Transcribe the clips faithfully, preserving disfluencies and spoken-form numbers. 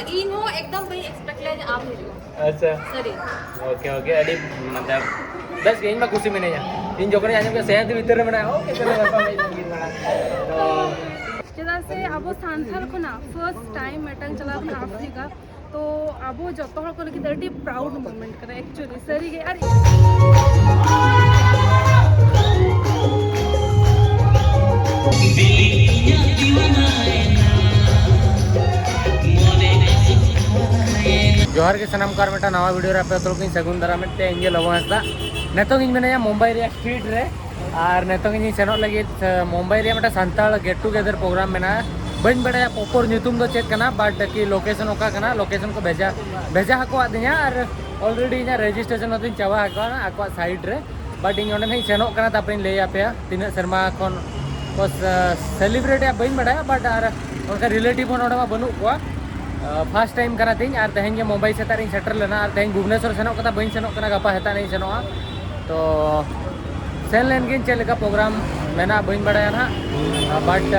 ᱤᱧ ᱦᱚᱸ ᱮᱠᱫᱚᱢ ᱵᱟᱹᱧ ᱮᱠᱥᱯᱮᱠᱴ ᱞᱮᱫᱟ ᱡᱮ ᱟᱢ ᱦᱤᱡᱩᱜᱼᱟ᱾ ᱟᱪᱪᱷᱟ᱾ ᱥᱟᱹᱨᱤ᱾ ᱳᱠᱮ, ᱳᱠᱮ, ᱟᱹᱰᱤ ᱢᱚᱛᱞᱚᱵ ᱵᱮᱥ ᱜᱮ, ᱤᱧ ᱢᱟ ᱠᱩᱥᱤ ᱢᱤᱱᱟᱹᱧᱟ᱾ ᱤᱧ ᱡᱚᱠᱷᱚᱱᱤᱧ ᱟᱸᱡᱚᱢ ᱠᱮᱫᱟ ᱥᱮᱦᱮᱫ ᱵᱷᱤᱛᱟᱹᱨ ᱨᱮ ᱢᱮᱱᱟᱜᱼᱟ, ᱳᱠᱮ, ᱪᱚᱞᱚ ᱜᱟᱯᱟ ᱢᱤᱫ ᱫᱤᱱ ᱢᱟᱲᱟᱝ᱾ ᱛᱚ ᱪᱮᱫᱟᱜ ᱥᱮ ᱟᱵᱚ ᱥᱟᱱᱛᱟᱲ ᱠᱷᱚᱱᱟᱜ ᱯᱷᱟᱨᱥᱴ ᱴᱟᱭᱤᱢ ᱢᱤᱫᱴᱟᱝ ᱪᱟᱞᱟᱣ ᱠᱟᱱᱟ ᱟᱯᱷᱨᱤᱠᱟ, ᱛᱚ ᱟᱵᱚ ᱡᱚᱛᱚ ᱦᱚᱲ ᱠᱚ ᱞᱟᱹᱜᱤᱫ ᱟᱹᱰᱤ ᱯᱨᱟᱩᱰ ᱢᱩᱢᱮᱱᱴ ᱠᱟᱱᱟ ᱮᱠᱪᱩᱭᱮᱞᱤ, ᱥᱟᱹᱨᱤ ᱜᱮ᱾ ᱟᱨ ᱡᱚᱦᱟᱨ ᱜᱮ ᱥᱟᱱᱟᱢ ᱠᱚ, ᱟᱨ ᱢᱤᱫᱴᱟᱝ ᱱᱟᱣᱟ ᱵᱷᱤᱰᱤᱭᱳ ᱨᱮ ᱟᱯᱮ ᱡᱚᱛᱚ ᱦᱚᱲ ᱠᱚᱧ ᱥᱟᱹᱜᱩᱱ ᱫᱟᱨᱟᱢᱮᱫ ᱯᱮᱭᱟ᱾ ᱤᱧ ᱜᱮ ᱞᱚᱵᱚ ᱦᱟᱸᱥᱫᱟ᱾ ᱱᱤᱛᱚᱝ ᱤᱧ ᱢᱮᱱᱟᱧᱟ ᱢᱩᱢᱵᱟᱭ ᱨᱮᱭᱟᱜ ᱥᱴᱨᱤᱴ ᱨᱮ, ᱟᱨ ᱱᱤᱛᱚᱝ ᱤᱧ ᱥᱮᱱᱚᱜ ᱞᱟᱹᱜᱤᱫ, ᱥᱮ, ᱢᱩᱢᱵᱟᱭ ᱨᱮᱭᱟᱜ ᱢᱤᱫᱴᱟᱝ ᱥᱟᱱᱛᱟᱲ ᱜᱮᱴ ᱴᱩᱜᱮᱫᱟᱨ ᱯᱨᱳᱜᱨᱟᱢ ᱢᱮᱱᱟᱜᱼᱟ᱾ ᱵᱟᱹᱧ ᱵᱟᱲᱟᱭᱟ ᱯᱨᱚᱯᱚᱨ ᱧᱩᱛᱩᱢ ᱫᱚ ᱪᱮᱫ ᱠᱟᱱᱟ, ᱵᱟᱴ ᱠᱤ ᱞᱳᱠᱮᱥᱚᱱ ᱚᱠᱟ ᱠᱟᱱᱟ, ᱞᱳᱠᱮᱥᱚᱱ ᱠᱚ ᱵᱷᱮᱡᱟ, ᱵᱷᱮᱡᱟ ᱟᱠᱟᱫ ᱫᱤᱧᱟ, ᱟᱨ ᱚᱞᱨᱮᱰᱤ ᱤᱧᱟᱹᱜ ᱨᱮᱡᱤᱥᱴᱨᱮᱥᱚᱱ ᱦᱚᱸᱛᱚᱧ ᱪᱟᱵᱟ ᱟᱠᱟᱫᱟ ᱟᱠᱚᱣᱟᱜ ᱥᱟᱭᱤᱴ ᱨᱮ᱾ ᱵᱟᱴ ᱤᱧ ᱚᱸᱰᱮ ᱱᱟᱜ ᱤᱧ ᱥᱮᱱᱚᱜ ᱠᱟᱱᱟ, ᱛᱟᱨᱯᱚᱨᱮᱧ ᱞᱟᱹᱭ ᱟᱯᱮᱭᱟ ᱛᱤᱱᱟᱹᱜ ᱥᱮᱨᱢᱟ ᱠᱷᱚᱱ ᱠᱚ ᱥᱮᱞᱤᱵᱨᱮᱴ ᱮᱫᱟ ᱵᱟᱹᱧ ᱵᱟᱲᱟᱭᱟ, ᱵᱟᱴ ᱟᱨ ᱚᱱᱠᱟ ᱨᱤᱞᱮᱴᱤᱵᱷ ᱦᱚᱸ ᱱᱚᱰᱮ ᱢᱟ ᱵᱟᱹᱱᱩᱜ ᱠᱚᱣᱟ᱾ ᱯᱷᱟᱥᱴ ᱴᱟᱭᱤᱢ ᱠᱟᱱᱟ ᱛᱤᱧ, ᱟᱨ ᱛᱮᱦᱮᱧ ᱜᱮ ᱢᱩᱢᱵᱟᱭ ᱥᱮᱛᱟᱜ ᱨᱤᱧ ᱥᱮᱴᱮᱨ ᱞᱮᱱᱟ, ᱟᱨ ᱛᱮᱦᱮᱧ ᱵᱷᱩᱵᱽᱱᱮᱥᱚᱨ ᱥᱮᱱᱚᱜ ᱠᱟᱛᱷᱟ, ᱵᱟᱹᱧ ᱥᱮᱱᱚᱜ ᱠᱟᱱᱟ, ᱜᱟᱯᱟ ᱥᱮᱛᱟᱜ ᱨᱤᱧ ᱥᱮᱱᱚᱜᱼᱟ᱾ ᱛᱚ ᱥᱮᱱ ᱞᱮᱱ ᱜᱤᱧ, ᱪᱮᱫ ᱞᱮᱠᱟ ᱯᱨᱳᱜᱨᱟᱢ ᱢᱮᱱᱟᱜᱼᱟ ᱵᱟᱹᱧ ᱵᱟᱲᱟᱭᱟ ᱱᱟᱦᱟᱜ, ᱵᱟᱴ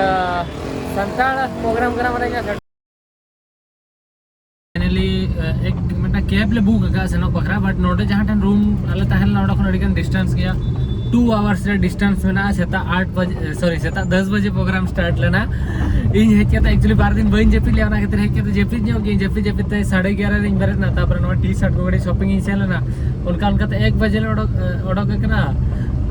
ᱥᱟᱱᱛᱟᱲ ᱯᱨᱳᱜᱨᱟᱢ ᱠᱟᱱᱟ ᱢᱟᱱᱮ ᱤᱧᱟᱹᱜ ᱯᱷᱟᱭᱱᱟᱞᱤ ᱮᱠ ᱢᱤᱫᱴᱟᱝ ᱠᱮᱵᱽ ᱞᱮ ᱵᱩᱠ ᱟᱠᱟᱫᱼᱟ ᱥᱮᱱᱚᱜ ᱵᱟᱠᱷᱨᱟ, ᱵᱟᱴ ᱱᱚᱰᱮ ᱡᱟᱦᱟᱸ ᱴᱷᱮᱱ ᱨᱩᱢ ᱟᱞᱮ ᱛᱟᱦᱮᱸ ᱞᱮᱱᱟ, ᱚᱸᱰᱮ ᱠᱷᱚᱱ ᱟᱹᱰᱤ ᱜᱟᱱ ᱰᱤᱥᱴᱮᱱᱥ ᱜᱮᱭᱟ, ᱴᱩ ᱟᱣᱟᱨᱥ ᱨᱮ ᱰᱤᱥᱴᱮᱱᱥ ᱢᱮᱱᱟᱜᱼᱟ᱾ ᱥᱮᱛᱟᱜ ᱟᱴ ᱵᱟᱡᱮ, ᱥᱚᱨᱤ, ᱥᱮᱛᱟᱜ ᱫᱚᱥ ᱵᱟᱡᱮ ᱯᱨᱳᱜᱨᱟᱢ ᱥᱴᱟᱨᱴ ᱞᱮᱱᱟ᱾ ᱤᱧ ᱦᱮᱡ ᱠᱟᱛᱮ ᱮᱠᱪᱩᱭᱮᱞᱤ ᱵᱟᱨ ᱫᱤᱱ ᱵᱟᱹᱧ ᱡᱟᱹᱯᱤᱫ ᱞᱮᱫᱟ, ᱚᱱᱟ ᱠᱷᱟᱹᱛᱤᱨ ᱦᱮᱡ ᱠᱟᱛᱮ ᱡᱟᱹᱯᱤᱫ ᱧᱚᱜ ᱜᱤᱧ, ᱡᱟᱹᱯᱤᱫ ᱡᱟᱹᱯᱤᱫ ᱛᱮ ᱥᱟᱲᱮ ᱮᱜᱟᱨᱚ ᱨᱤᱧ ᱵᱮᱨᱮᱫ ᱮᱱᱟ᱾ ᱛᱟᱨᱯᱚᱨᱮ ᱱᱚᱣᱟ ᱴᱤ ᱥᱟᱨᱴ ᱠᱚ ᱠᱟᱹᱴᱤᱡ ᱥᱚᱯᱤᱝ ᱤᱧ ᱥᱮᱱ ᱞᱮᱱᱟ, ᱚᱱᱠᱟ ᱚᱱᱠᱟᱛᱮ ᱮᱠ ᱵᱟᱡᱮ ᱞᱮ ᱚᱰᱚᱠ, ᱚᱰᱚᱠ ᱟᱠᱟᱱᱟ᱾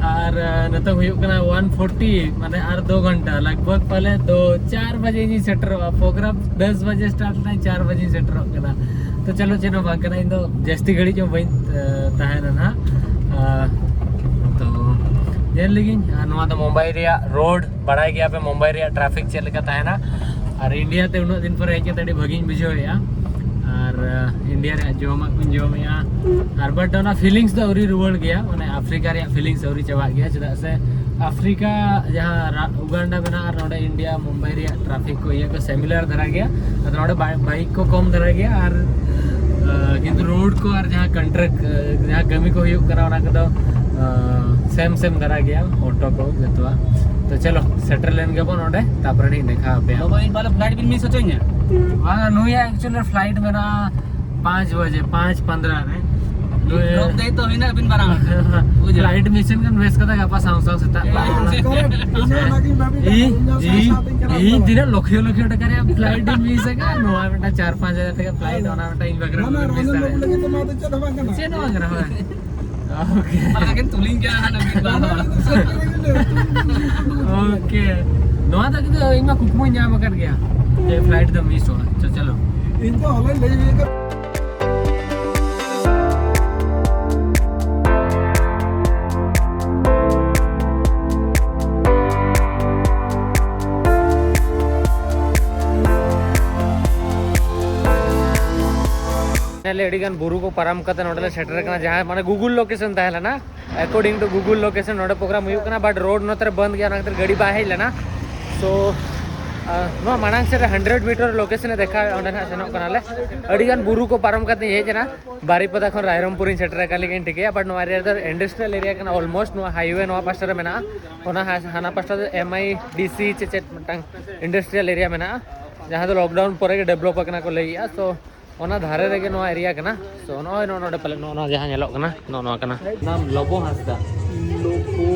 ᱟᱨ ᱱᱤᱛᱚᱝ ᱦᱩᱭᱩᱜ ᱠᱟᱱᱟ ᱚᱣᱟᱱ ᱯᱷᱳᱨᱴᱤ, ᱢᱟᱱᱮ ᱟᱨ ᱫᱳ ᱜᱷᱚᱱᱴᱟ ᱞᱟᱜᱽ ᱵᱷᱟᱜᱽ ᱯᱟᱞᱮ ᱫᱳ ᱪᱟᱨ ᱵᱟᱡᱮ ᱤᱧ ᱥᱮᱴᱮᱨᱚᱜᱼᱟ᱾ ᱯᱨᱳᱜᱨᱟᱢ ᱫᱚᱥ ᱵᱟᱡᱮ ᱥᱴᱟᱨᱴ ᱞᱮᱱᱟ, ᱪᱟᱨ ᱵᱟᱡᱮ ᱥᱮᱴᱮᱨᱚᱜ ᱠᱟᱱᱟ᱾ ᱛᱚ ᱪᱚᱞᱚ, ᱪᱮᱫ ᱦᱚᱸ ᱵᱟᱝ ᱠᱟᱱᱟ, ᱤᱧ ᱫᱚ ᱡᱟᱹᱥᱛᱤ ᱜᱷᱟᱹᱲᱤᱡ ᱦᱚᱸ ᱵᱟᱹᱧ ᱛᱟᱦᱮᱱᱟ ᱱᱟᱦᱟᱜ᱾ ᱛᱚ ᱧᱮᱞ ᱞᱮᱜᱤᱧ᱾ ᱟᱨ ᱱᱚᱣᱟ ᱫᱚ ᱢᱩᱢᱵᱟᱭ ᱨᱮᱭᱟᱜ ᱨᱳᱰ, ᱵᱟᱲᱟᱭ ᱜᱮᱭᱟ ᱯᱮ ᱢᱩᱢᱵᱟᱭ ᱨᱮᱭᱟᱜ ᱴᱨᱟᱯᱷᱤᱠ ᱪᱮᱫ ᱞᱮᱠᱟ ᱛᱟᱦᱮᱱᱟ᱾ ᱟᱨ ᱤᱱᱰᱤᱭᱟ ᱛᱮ ᱩᱱᱟᱹᱜ ᱫᱤᱱ ᱯᱚᱨᱮ ᱦᱮᱡ ᱠᱟᱛᱮ ᱟᱹᱰᱤ ᱵᱷᱟᱹᱜᱤᱧ ᱵᱩᱡᱷᱟᱹᱣᱮᱫᱼᱟ᱾ ᱟᱨ ᱤᱱᱰᱤᱭᱟ ᱨᱮᱭᱟᱜ ᱡᱚᱢᱟᱜ ᱠᱚᱧ ᱡᱚᱢᱮᱫᱼᱟ᱾ ᱟᱨ ᱵᱟᱴ ᱚᱱᱟ ᱯᱷᱤᱞᱤᱝᱥ ᱫᱚ ᱟᱹᱣᱨᱤ ᱨᱩᱣᱟᱹᱲ ᱜᱮᱭᱟ, ᱢᱟᱱᱮ ᱟᱯᱷᱨᱤᱠᱟ ᱨᱮᱭᱟᱜ ᱯᱷᱤᱞᱤᱝᱥ ᱟᱹᱣᱨᱤ ᱪᱟᱵᱟᱜ ᱜᱮᱭᱟ᱾ ᱪᱮᱫᱟᱜ ᱥᱮ ᱟᱯᱷᱨᱤᱠᱟ ᱡᱟᱦᱟᱸ ᱨᱟ- ᱩᱜᱟᱱᱰᱟ ᱢᱮᱱᱟᱜᱼᱟ, ᱟᱨ ᱱᱚᱰᱮ ᱤᱱᱰᱤᱭᱟ ᱢᱩᱢᱵᱟᱭ ᱨᱮᱭᱟᱜ ᱴᱨᱟᱯᱷᱤᱠ ᱠᱚ, ᱤᱭᱟᱹ ᱠᱚ ᱥᱤᱢᱤᱞᱟᱨ ᱫᱷᱟᱨᱟ ᱜᱮᱭᱟ᱾ ᱟᱫᱚ ᱱᱚᱰᱮ ᱵᱟᱭ- ᱵᱟᱭᱤᱠ ᱠᱚ ᱠᱚᱢ ᱫᱷᱟᱨᱟ ᱜᱮᱭᱟ, ᱟᱨ ᱠᱤᱱᱛᱩ ᱨᱳᱰ ᱠᱚ ᱟᱨ ᱡᱟᱦᱟᱸ ᱠᱚᱱᱴᱨᱟᱠᱴ, ᱡᱟᱦᱟᱸ ᱠᱟᱹᱢᱤ ᱠᱚ ᱦᱩᱭᱩᱜ ᱠᱟᱱᱟ, ᱚᱱᱟ ᱠᱚᱫᱚ ᱥᱮᱢ ᱥᱮᱢ ᱫᱷᱟᱨᱟ ᱜᱮᱭᱟ, ᱚᱴᱳ ᱠᱚ ᱡᱚᱛᱚᱣᱟᱜ᱾ ᱛᱚ ᱪᱚᱞᱚ, ᱥᱮᱴᱮᱨ ᱞᱮᱱ ᱜᱮᱵᱚᱱ ᱚᱸᱰᱮ, ᱛᱟᱨᱯᱚᱨᱮ ᱞᱤᱧ ᱫᱮᱠᱷᱟᱣ ᱟᱯᱮᱭᱟ᱾ ᱵᱟᱵᱟ, ᱤᱧ ᱯᱟᱞᱮ ᱯᱷᱞᱟᱭᱤᱴ ᱵᱤᱱ ᱢᱤᱥ ᱦᱚᱪᱚᱧᱟ᱾ ᱵᱟᱝ, ᱱᱩᱭᱟᱜ actually flight ᱢᱮᱱᱟᱜᱼᱟ ᱯᱟᱸᱪ ᱵᱟᱡᱮ, ᱯᱟᱸᱪ ᱯᱚᱱᱫᱽᱨᱚ ᱨᱮ᱾ ᱱᱩᱭ drop ᱫᱟᱭ ᱛᱚ ᱦᱤᱱᱟᱹ ᱵᱤᱱ ᱵᱟᱨᱟᱝ᱾ ᱵᱩᱡᱷᱟᱹᱣ᱾ Flight miss ᱮᱱ ᱠᱷᱟᱱ ᱵᱮᱥ ᱠᱟᱛᱷᱟ, ᱜᱟᱯᱟ ᱥᱟᱶ ᱥᱟᱶ ᱥᱮᱛᱟᱜ᱾ ᱤᱧ, ᱤᱧ, ᱤᱧ ᱛᱤᱱᱟᱹᱜ ᱞᱚᱠᱷᱤᱭᱚ ᱞᱚᱠᱷᱤᱭᱚ ᱴᱟᱠᱟ ᱨᱮᱭᱟᱜ flight ᱤᱧ miss ᱟᱠᱟᱫ, ᱱᱚᱣᱟ ᱢᱤᱫᱴᱟᱝ ᱪᱟᱨ ᱯᱟᱸᱪ ᱦᱟᱡᱟᱨ ᱴᱟᱠᱟ flight, ᱚᱱᱟ ᱢᱤᱫᱴᱟᱝ ᱤᱧ ᱵᱟᱠᱷᱨᱟ ᱵᱟᱝ, ᱵᱟᱹᱧ miss ᱨᱟᱱᱡᱚᱱ ᱵᱟᱹᱵᱩ ᱫᱟᱲᱮᱭᱟᱜᱼᱟ᱾ ᱞᱟᱹᱜᱤᱫ ᱫᱚ ᱱᱚᱣᱟ ᱫᱚ ᱪᱮᱫ ᱦᱚᱸ ᱵᱟᱝ ᱠᱟᱱᱟ᱾ ᱪᱮᱫ ᱦᱚᱸ ᱵᱟᱝ ᱠᱟᱱᱟ, ᱦᱳᱭ᱾ Okay᱾ ᱟᱨ ᱟᱜᱮᱱ ᱛᱩᱞᱤᱧ ᱠᱟᱱᱟ ᱦᱟᱸᱜ ᱱᱟᱹᱵᱤᱱ ᱵᱟᱨ ᱦᱚᱲ᱾ Okay᱾ ᱱᱚᱣᱟ ᱫᱚ ᱠᱤᱱᱛᱩ ᱤᱧ ᱢᱟ ᱠᱩᱠᱢᱩᱧ ᱧᱟᱢ ᱟᱠᱟᱫ ᱜᱮᱭᱟ ᱡᱮ flight ᱫᱚ missᱚᱜᱼᱟ᱾ ᱪᱚ, ᱪᱚᱞᱚ᱾ ᱤᱧ ᱫᱚ ᱦᱚᱞᱟᱧ ᱞᱟᱹᱭ ᱦᱩᱭ ᱟᱠᱟᱫ᱾ ᱧᱮᱞ ᱟᱹᱰᱤ ᱜᱟᱱ ᱵᱩᱨᱩ ᱠᱚ ᱯᱟᱨᱚᱢ ᱠᱟᱛᱮ ᱱᱚᱰᱮ ᱞᱮ ᱥᱮᱴᱮᱨ ᱟᱠᱟᱱᱟ, ᱡᱟᱦᱟᱸ ᱢᱟᱱᱮ Google location ᱛᱟᱦᱮᱸ ᱞᱮᱱᱟ᱾ According to Google location ᱱᱚᱰᱮ program ᱦᱩᱭᱩᱜ ᱠᱟᱱᱟ, but road ᱱᱚᱛᱮ ᱨᱮ ᱵᱚᱱᱫ ᱜᱮᱭᱟ, ᱚᱱᱟ ᱠᱷᱟᱹᱛᱤᱨ ᱜᱟᱹᱰᱤ ᱵᱟᱭ ᱦᱮᱡ ᱞᱮᱱᱟ᱾ So, ᱟᱸ, ᱱᱚᱣᱟ ᱢᱟᱲᱟᱝ ᱥᱮᱫ ᱨᱮ hundred meter location ᱮ ᱫᱮᱠᱷᱟᱣ, ᱚᱸᱰᱮ ᱱᱟᱜ ᱥᱮᱱᱚᱜ ᱠᱟᱱᱟᱞᱮ᱾ ᱟᱹᱰᱤ ᱜᱟᱱ ᱵᱩᱨᱩ ᱠᱚ ᱯᱟᱨᱚᱢ ᱠᱟᱛᱮ ᱦᱮᱡ ᱮᱱᱟ, ᱵᱟᱨᱤᱯᱟᱫᱟ ᱠᱷᱚᱱ ᱨᱟᱭᱨᱚᱝᱯᱩᱨᱤᱧ ᱥᱮᱴᱮᱨ ᱟᱠᱟᱱ ᱞᱮᱠᱟᱧ ᱴᱷᱤᱠᱟᱹᱭᱟ, but ᱱᱚᱣᱟ area ᱫᱚ industrial area ᱠᱟᱱᱟ almost᱾ ᱱᱚᱣᱟ highway ᱱᱚᱣᱟ ᱯᱟᱥᱴᱟ ᱨᱮ ᱢᱮᱱᱟᱜᱼᱟ, ᱚᱱᱟ ᱦᱟ-, ᱦᱟᱱᱟ ᱯᱟᱥᱴᱟ ᱫᱚ M I D C ᱪᱮ ᱪᱮᱫ ᱢᱤᱫᱴᱟᱝ industrial area ᱢᱮᱱᱟᱜᱼᱟ, ᱡᱟᱦᱟᱸ ᱫᱚ lockdown ᱯᱚᱨᱮ ᱜᱮ develop ᱟᱠᱟᱱᱟ ᱠᱚ ᱞᱟᱹᱭᱮᱜᱼᱟ᱾ So, ᱚᱱᱟ ᱫᱷᱟᱨᱮ ᱨᱮᱜᱮ ᱱᱚᱣᱟ area ᱠᱟᱱᱟ᱾ So, ᱱᱚᱜᱼᱚᱭ ᱱᱚᱜᱼᱚ ᱱᱚᱰᱮ ᱯᱟᱞᱮ ᱱᱚᱜᱼᱚ ᱱᱚᱣᱟ ᱡᱟᱦᱟᱸ ᱧᱮᱞᱚᱜ ᱠᱟᱱᱟ, ᱱᱚᱜᱼᱚ ᱱᱚᱣᱟ ᱠᱟᱱᱟ᱾ ᱱᱟᱢ ᱞᱚᱵᱚ ᱦᱟᱸᱥᱫᱟ᱾ ᱞᱚᱵᱚ᱾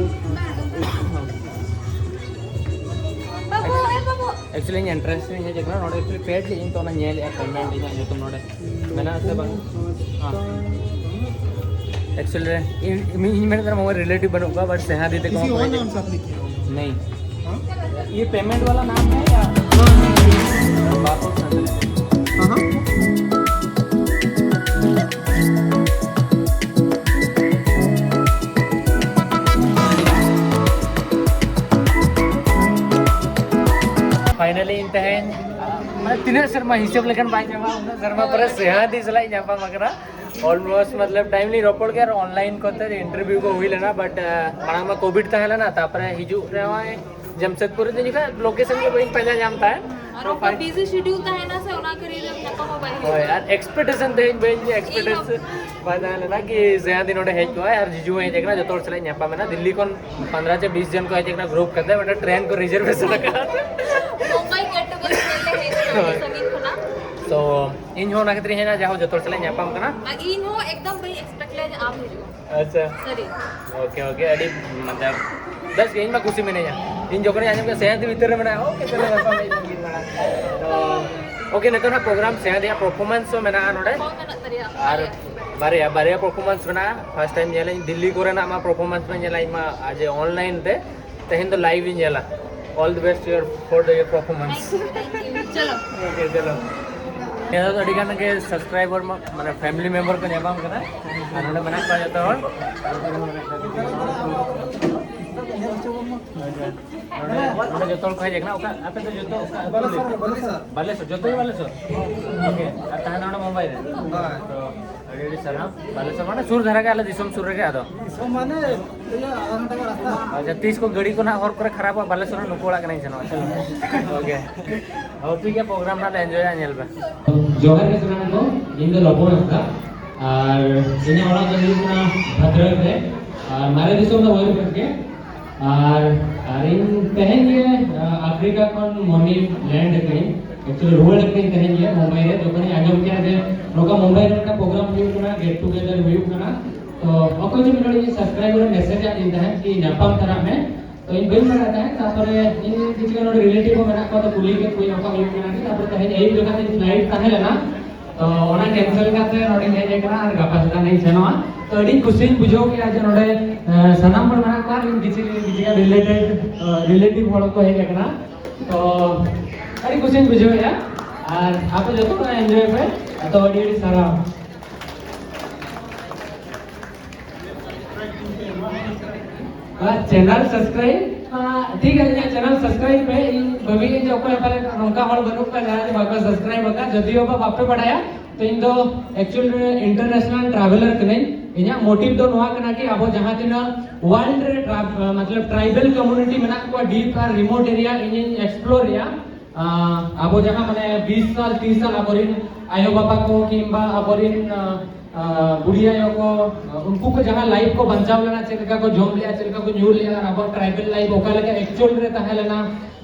ᱵᱟᱹᱵᱩ, ᱮ ᱵᱟᱹᱵᱩ᱾ Actually, ᱤᱧ entrance ᱨᱤᱧ ᱦᱮᱡ ᱟᱠᱟᱱᱟ᱾ ᱱᱚᱰᱮ actually paid ᱞᱤᱧ, ᱛᱚ ᱚᱱᱟ ᱧᱮᱞᱮᱫᱼᱟ, payment ᱤᱧᱟᱹᱜ ᱧᱩᱛᱩᱢ ᱱᱚᱰᱮ ᱢᱮᱱᱟᱜ ᱟᱥᱮ ᱵᱟᱝ? ᱦᱮᱸ᱾ Actually, ᱤᱧ, ᱤᱧ, ᱤᱧ ᱢᱮᱱᱮᱫ ᱛᱟᱦᱮᱱᱟ, ᱢᱟᱢᱟ relative ᱵᱟᱹᱱᱩᱜ ᱠᱚᱣᱟ, but ᱥᱮᱦᱟ ᱫᱤ ᱛᱟᱠᱚ किसी और नाम से आपने किया होगा। नहीं। हाँ? ये payment वाला नाम है या? हाँ, हाँ। बात होता है। हाँ, हाँ। Finally, ᱤᱧ ᱛᱮᱦᱮᱧ, ᱢᱟᱱᱮ, ᱛᱤᱱᱟᱹᱜ ᱥᱮᱨᱢᱟ ᱦᱤᱥᱟᱹᱵ ᱞᱮᱠᱷᱟᱱ ᱵᱟᱭ ᱧᱟᱢᱟ, ᱩᱱᱟᱹᱜ ᱥᱮᱨᱢᱟ ᱯᱚᱨᱮ ᱥᱮᱦᱟ ᱫᱤ ᱥᱟᱞᱟᱜ ᱤᱧ ᱧᱟᱯᱟᱢ ᱟᱠᱟᱱᱟ᱾ Almost, ᱢᱚᱛᱞᱚᱵ, time ᱞᱤᱧ ᱨᱚᱯᱚᱲ ᱜᱮᱭᱟ ᱟᱨ online ᱠᱚᱛᱮ interview ᱠᱚ ᱦᱩᱭ ᱞᱮᱱᱟ, but, ᱟᱸ, ᱢᱟᱲᱟᱝ ᱢᱟ COVID ᱛᱟᱦᱮᱸ ᱞᱮᱱᱟ, ᱛᱟᱨᱯᱚᱨᱮ ᱦᱤᱡᱩᱜ ᱨᱮᱦᱚᱸᱭ ᱡᱟᱢᱥᱮᱫᱽᱯᱩᱨ ᱤᱫᱤ ᱡᱚᱠᱷᱟᱡ location ᱜᱮ ᱵᱟᱹᱧ ᱯᱟᱸᱡᱟ ᱧᱟᱢ ᱛᱟᱦᱮᱸᱫ᱾ ᱟᱨ ᱛᱚ ᱚᱱᱠᱟ ᱯᱟᱸᱡ- busy schedule ᱛᱟᱦᱮᱱᱟ ᱥᱮ, ᱚᱱᱟ ᱠᱷᱟᱹᱛᱤᱨ ᱧᱟᱯᱟᱢ ᱦᱚᱸ ᱵᱟᱭ ᱦᱩᱭᱩᱜᱼᱟ᱾ ᱦᱳᱭ, ᱟᱨ expectation ᱛᱮᱦᱮᱧ ᱵᱟᱹᱧ, expectation ᱤᱧ ᱦᱚᱸ᱾ ᱵᱟᱭ ᱛᱟᱦᱮᱸ ᱞᱮᱱᱟ ᱠᱤ ᱥᱮᱦᱟ ᱫᱤ ᱱᱚᱰᱮ ᱦᱮᱡ ᱠᱚᱜᱼᱟᱭ ᱟᱨ ᱡᱤᱡᱩ ᱦᱚᱸ ᱦᱮᱡ ᱟᱠᱟᱱᱟ, ᱡᱚᱛᱚ ᱦᱚᱲ ᱥᱟᱞᱟᱜ ᱧᱟᱯᱟᱢ ᱮᱱᱟ᱾ ᱫᱤᱞᱞᱤ ᱠᱷᱚᱱ ᱯᱚᱱᱫᱽᱨᱚ ᱪᱮ ᱵᱤᱥ ᱡᱚᱱ ᱠᱚ ᱦᱮᱡ ᱟᱠᱟᱱᱟ group ᱠᱟᱛᱮ, ᱢᱤᱫᱴᱟᱝ train ᱠᱚ reservation ᱟᱠᱟᱫᱟ᱾ ᱢᱩᱢᱵᱟᱭ get together ᱧᱮᱞ ᱞᱮ ᱦᱮᱡ ᱟᱠᱟᱱᱟ, ᱦᱳᱭ᱾ ᱥᱟᱺᱜᱤᱧ ᱛᱚ ᱤᱧ ᱦᱚᱸ ᱚᱱᱟ ᱠᱷᱟᱹᱛᱤᱨ ᱤᱧ ᱦᱮᱡ ᱮᱱᱟ, ᱡᱟᱦᱟᱸ ᱡᱚᱛᱚ ᱦᱚᱲ ᱥᱟᱞᱟᱜ ᱧᱟᱯᱟᱢ ᱠᱟᱱᱟ᱾ ᱟᱨ ᱤᱧ ᱦᱚᱸ ᱮᱠᱫᱚᱢ ᱵᱟᱹᱧ ᱮᱠᱥᱯᱮᱠᱴ ᱞᱮᱫᱟ ᱡᱮ ᱟᱢ ᱦᱤᱡᱩᱜᱼᱟ᱾ ᱟᱪᱪᱷᱟ᱾ ᱥᱟᱹᱨᱤ᱾ ᱳᱠᱮ, ᱳᱠᱮ, ᱟᱹᱰᱤ ᱢᱚᱡᱟ᱾ ᱵᱮᱥ ᱜᱮ, ᱤᱧ ᱢᱟ ᱠᱩᱥᱤ ᱢᱤᱱᱟᱹᱧᱟ᱾ ᱤᱧ ᱡᱚᱠᱷᱚᱱᱤᱧ ᱟᱸᱡᱚᱢ ᱠᱮᱫᱟ ᱥᱮᱭᱟᱱᱛᱤ ᱵᱷᱤᱛᱤᱨ ᱨᱮ ᱢᱮᱱᱟᱜᱼᱟ, ᱳᱠᱮ, ᱪᱚᱞᱚ ᱜᱟᱯᱟ ᱢᱤᱫ ᱫᱤᱱ ᱵᱤᱱ ᱢᱟᱲᱟᱝ᱾ ᱛᱚ, ᱳᱠᱮ, ᱱᱤᱛᱚᱜ ᱱᱟᱜ ᱯᱨᱳᱜᱨᱟᱢ ᱥᱮᱭᱟᱱᱛᱤ ᱨᱮᱭᱟᱜ ᱯᱟᱨᱯᱷᱚᱨᱢᱮᱱᱥ ᱦᱚᱸ ᱢᱮᱱᱟᱜᱼᱟ ᱱᱚᱰᱮ᱾ ᱦᱚᱸ, ᱢᱮᱱᱟᱜ ᱛᱟᱞᱮᱭᱟ᱾ ᱟᱨ ᱵᱟᱨᱭᱟ᱾ ᱵᱟᱨᱭᱟ, ᱵᱟᱨᱭᱟ ᱯᱟᱨᱯᱷᱚᱨᱢᱮᱱᱥ ᱢᱮᱱᱟᱜᱼᱟ᱾ ᱯᱷᱟᱥᱴ ᱴᱟᱭᱤᱢ ᱧᱮᱞᱟᱹᱧ, ᱫᱤᱞᱞᱤ ᱠᱚᱨᱮᱱᱟᱜ ᱢᱟ ᱯᱟᱨᱯᱷᱚᱨᱢᱮᱱᱥ ᱢᱟ ᱧᱮᱞᱟ, ᱤᱧ ᱢᱟ ᱟᱡᱮ ᱚᱱᱞᱟᱭᱤᱱ ᱛᱮ᱾ ᱛᱮᱦᱮᱧ ᱫᱚ ᱞᱟᱭᱤᱵᱷ ᱤᱧ ᱧᱮᱞᱟ᱾ All the best your, for the, your performance. Thank you, thank you. ᱪᱚᱞᱚ᱾ ᱳᱠᱮ, ᱪᱚᱞᱚ᱾ ᱱᱤᱭᱟᱹ ᱫᱚ ᱟᱹᱰᱤ ᱜᱟᱱ ᱜᱮ ᱥᱟᱵᱥᱠᱨᱟᱭᱵᱟᱨ ᱢᱟ, ᱢᱟᱱᱮ ᱯᱷᱮᱢᱤᱞᱤ ᱢᱮᱢᱵᱟᱨ ᱠᱚ ᱧᱟᱯᱟᱢ ᱠᱟᱱᱟ᱾ ᱟᱨ ᱱᱚᱰᱮ ᱢᱮᱱᱟᱜ ᱠᱚᱣᱟ ᱡᱚᱛᱚ ᱦᱚᱲ᱾ ᱳᱠᱮ᱾ ᱱᱚᱰᱮ, ᱱᱚᱰᱮ ᱡᱚᱛᱚ ᱦᱚᱲ ᱠᱚ ᱦᱮᱡ ᱟᱠᱟᱱᱟ᱾ ᱚᱠᱟ, ᱟᱯᱮ ᱫᱚ ᱡᱚᱛᱚ ᱚᱠᱟ ᱟᱹᱛᱩ? ᱵᱟᱞᱮᱥᱚᱨ, ᱵᱟᱞᱮᱥᱚᱨ᱾ ᱵᱟᱞᱮᱥᱚᱨ, ᱡᱚᱛᱚ ᱜᱮ ᱵᱟᱞᱮᱥᱚᱨ? ᱳᱠᱮ᱾ ᱟᱨ ᱛᱟᱦᱮᱱᱟ ᱱᱚᱰᱮ ᱢᱩᱢᱵᱟᱭ ᱨᱮ? ᱦᱳᱭ᱾ ᱛᱚ, ᱟᱹᱰᱤ ᱟᱹᱰᱤ ᱥᱟᱨᱦᱟᱣ᱾ ᱵᱟᱞᱮᱥᱚᱨ ᱢᱟᱱᱮ ᱥᱩᱨ ᱫᱷᱟᱨᱟ ᱜᱮ, ᱟᱞᱮ ᱫᱤᱥᱚᱢ ᱥᱩᱨ ᱨᱮᱜᱮ ᱟᱫᱚ᱾ ᱫᱤᱥᱚᱢ ᱢᱟᱱᱮ ᱤᱭᱟᱹ, ᱟᱫᱷᱟ ᱜᱷᱚᱱᱴᱟ ᱜᱟᱱ ᱨᱟᱥᱛᱟ᱾ ᱟᱪᱪᱷᱟ, ᱛᱤᱥ ᱠᱚ ᱜᱟᱹᱰᱤ ᱠᱚ ᱱᱟᱦᱟᱜ ᱦᱚᱨ ᱠᱚᱨᱮ ᱠᱷᱟᱨᱟᱯᱚᱜᱼᱟ, ᱵᱟᱞᱮᱥᱚᱨ ᱨᱮ ᱱᱩᱠᱩ ᱚᱲᱟᱜ ᱠᱟᱱᱟᱧ ᱥᱮᱱᱚᱜᱼᱟ᱾ ᱪᱚᱞᱚ᱾ ᱳᱠᱮ᱾ ᱦᱳᱭ, ᱴᱷᱤᱠ ᱜᱮᱭᱟ, ᱯᱨᱳᱜᱨᱟᱢ ᱱᱟᱦᱟᱜ ᱞᱮ ᱮᱱᱡᱚᱭᱟ, ᱧᱮᱞ ᱯᱮ᱾ ᱡᱚᱦᱟᱨ ᱜᱮ ᱥᱟᱱᱟᱢ ᱠᱚ, ᱤᱧ ᱫᱚ ᱞᱚᱵᱚ ᱦᱟᱸᱥᱫᱟ᱾ ᱟᱨ ᱤᱧᱟᱹᱜ ᱚᱲᱟᱜ ᱫᱚ ᱦᱩᱭᱩᱜ ᱠᱟᱱᱟ ᱵᱷᱟᱫᱨᱟᱠ ᱨᱮ᱾ ᱟᱨ ᱢᱟᱨᱮ ᱫᱤᱥᱚᱢ ᱫᱚ ᱢᱚᱭᱩᱨᱵᱷᱚᱸᱡᱽ ᱜᱮ᱾ ᱟᱨ, ᱟᱨ ᱤᱧ ᱛᱮᱦᱮᱧ ᱜᱮ, ᱟ, ᱟᱯᱷᱨᱤᱠᱟ ᱠᱷᱚᱱ ᱢᱚᱱᱤ ᱞᱮᱱᱰ ᱟᱠᱟᱹᱧ᱾ Actually ᱨᱩᱣᱟᱹᱲ ᱟᱠᱟᱹᱧ ᱛᱮᱦᱮᱧ ᱜᱮ ᱢᱩᱢᱵᱟᱭ ᱨᱮ᱾ ᱡᱚᱠᱷᱚᱱᱤᱧ ᱟᱸᱡᱚᱢ ᱠᱮᱫᱟ ᱡᱮ ᱱᱚᱝᱠᱟ ᱢᱩᱢᱵᱟᱭ ᱨᱮ ᱢᱤᱫᱴᱟᱝ ᱯᱨᱳᱜᱨᱟᱢ ᱦᱩᱭᱩᱜ ᱠᱟᱱᱟ, ᱜᱮᱴ ᱴᱩᱜᱮᱫᱟᱨ ᱦᱩᱭᱩᱜ ᱠᱟᱱᱟ, ᱛᱚ ᱚᱠᱚᱭ ᱪᱚ ᱢᱤᱫ ᱦᱚᱲ ᱤᱧ ᱥᱟᱵᱥᱠᱨᱟᱭᱵᱟᱨ ᱮ ᱢᱮᱥᱮᱡ ᱟᱫ ᱫᱤᱧ ᱛᱟᱦᱮᱸᱫ ᱠᱤ ᱧᱟᱯᱟᱢ ᱛᱟᱨᱟᱜ ᱢᱮ᱾ ᱛᱚ ᱤᱧ ᱵᱟᱹᱧ ᱵᱟᱲᱟᱭ ᱛᱟᱦᱮᱸᱫ, ᱛᱟᱨᱯᱚᱨᱮ ᱤᱧ ᱠᱤᱪᱷᱩ ᱜᱟᱱ ᱱᱚᱰᱮ ᱨᱤᱞᱮᱴᱤᱵᱷ ᱦᱚᱸ ᱢᱮᱱᱟᱜ ᱠᱚᱣᱟ, ᱛᱚ ᱠᱩᱞᱤ ᱠᱮᱫ ᱠᱚᱣᱟᱧ ᱱᱚᱝᱠᱟ ᱦᱩᱭᱩᱜ ᱠᱟᱱᱟ ᱠᱤ, ᱛᱟᱨᱯᱚᱨᱮ ᱛᱮᱦᱮᱧ ᱟᱹᱭᱩᱵ ᱡᱚᱠᱷᱚᱱ ᱤᱧ ᱯᱷᱞᱟᱭᱤᱴ ᱛᱟᱦᱮᱸ ᱞᱮᱱᱟ, ᱛᱚ ᱚᱱᱟ ᱠᱮᱱᱥᱮᱞ ᱠᱟᱛᱮ ᱱᱚᱰᱮᱧ ᱦᱮᱡ ᱟᱠᱟᱱᱟ ᱟᱨ ᱜᱟᱯᱟ ᱥᱮᱛᱟᱜ ᱤᱧ ᱥᱮᱱᱚᱜᱼᱟ᱾ ᱛᱚ ᱟᱹᱰᱤ ᱠᱩᱥᱤᱧ ᱵᱩᱡᱷᱟᱹᱣ ᱠᱮᱫᱟ ᱡᱮ ᱱᱚᱰᱮ, ᱮ, ᱥᱟᱱᱟᱢ ᱦᱚᱲ ᱢᱮᱱᱟᱜ ᱠᱚᱣᱟ, ᱤᱧ ᱠᱤᱪᱷᱩ ᱠᱤᱪᱷᱩ ᱨᱤᱞᱮᱴᱮᱰ, ᱮ, ᱨᱤᱞᱮᱴᱤᱵᱷ ᱦᱚᱲ ᱠᱚ ᱦᱮᱡ ᱟᱠᱟᱱᱟ᱾ ᱛᱚ ᱟᱹᱰᱤ ᱠᱩᱥᱤᱧ ᱵᱩᱡᱷᱟᱹᱣᱮᱫᱼᱟ ᱟᱨ ᱟᱯᱮ ᱡᱚᱛᱚ ᱠᱚ ᱮᱱᱡᱚᱭ ᱯᱮ᱾ ᱛᱚ ᱟᱹᱰᱤ ᱟᱹᱰᱤ ᱥᱟᱨᱦᱟᱣ᱾ ᱟᱨ ᱪᱮᱱᱮᱞ ᱥᱟᱵᱥᱠᱨᱟᱭᱤᱵ, ᱟ, ᱴᱷᱤᱠ ᱟᱪᱷᱮ, ᱤᱧᱟᱹᱜ ᱪᱮᱱᱮᱞ ᱥᱟᱵᱥᱠᱨᱟᱭᱤᱵ ᱯᱮ᱾ ᱤᱧ ᱵᱷᱟᱹᱵᱤᱭᱟᱹᱧ ᱡᱮ ᱚᱠᱚᱭ ᱯᱟᱞᱮ ᱱᱚᱝᱠᱟ ᱦᱚᱲ ᱵᱟᱹᱱᱩᱜ ᱠᱚᱣᱟ ᱡᱟᱦᱟᱸᱭ ᱵᱟᱠᱚ ᱥᱟᱵᱥᱠᱨᱟᱭᱤᱵ ᱟᱠᱟᱫ, ᱡᱚᱫᱤᱭᱳ ᱵᱟ ᱵᱟᱯᱮ ᱵᱟᱲᱟᱭᱟ᱾ ᱛᱚ ᱤᱧ ᱫᱚ actual ᱨᱮ international traveller ᱠᱟᱹᱱᱟᱹᱧ᱾ ᱤᱧᱟᱹᱜ ᱢᱳᱴᱤᱵᱷ ᱫᱚ ᱱᱚᱣᱟ ᱠᱟᱱᱟ ᱠᱤ ᱟᱵᱚ ᱡᱟᱦᱟᱸ ᱛᱤᱱᱟᱹᱜ world ᱨᱮ ᱴᱨᱟ-, ᱢᱚᱛᱞᱚᱵ tribal community ᱢᱮᱱᱟᱜ ᱠᱚᱣᱟ deep ᱟᱨ remote area, ᱤᱧᱤᱧ explore ᱮᱜᱼᱟ᱾ ᱟᱸ, ᱟᱵᱚ ᱡᱟᱦᱟᱸ ᱢᱟᱱᱮ ᱵᱤᱥ ᱥᱟᱞ, ᱛᱤᱥ ᱥᱟᱞ ᱟᱵᱚᱨᱮᱱ ᱟᱭᱳ ᱵᱟᱵᱟ ᱠᱚ ᱠᱤᱝᱵᱟ ᱟᱵᱚᱨᱮᱱ, ᱟᱸ, ᱟᱸ, ᱵᱩᱰᱷᱤ ᱟᱭᱳ ᱠᱚ, ᱩᱱᱠᱩ ᱠᱚ ᱡᱟᱦᱟᱸ ᱞᱟᱭᱤᱯᱷ ᱠᱚ ᱵᱟᱧᱪᱟᱣ ᱞᱮᱱᱟ, ᱪᱮᱫ ᱞᱮᱠᱟ ᱠᱚ ᱡᱚᱢ ᱞᱮᱜᱼᱟ, ᱪᱮᱫ ᱞᱮᱠᱟ ᱠᱚ ᱧᱩ ᱞᱮᱜᱼᱟ, ᱟᱨ ᱟᱵᱚᱣᱟᱜ ᱴᱨᱟᱭᱵᱮᱞ ᱞᱟᱭᱤᱯᱷ ᱚᱠᱟ ᱞᱮᱠᱟ actual ᱨᱮ ᱛᱟᱦᱮᱸ ᱞᱮᱱᱟ,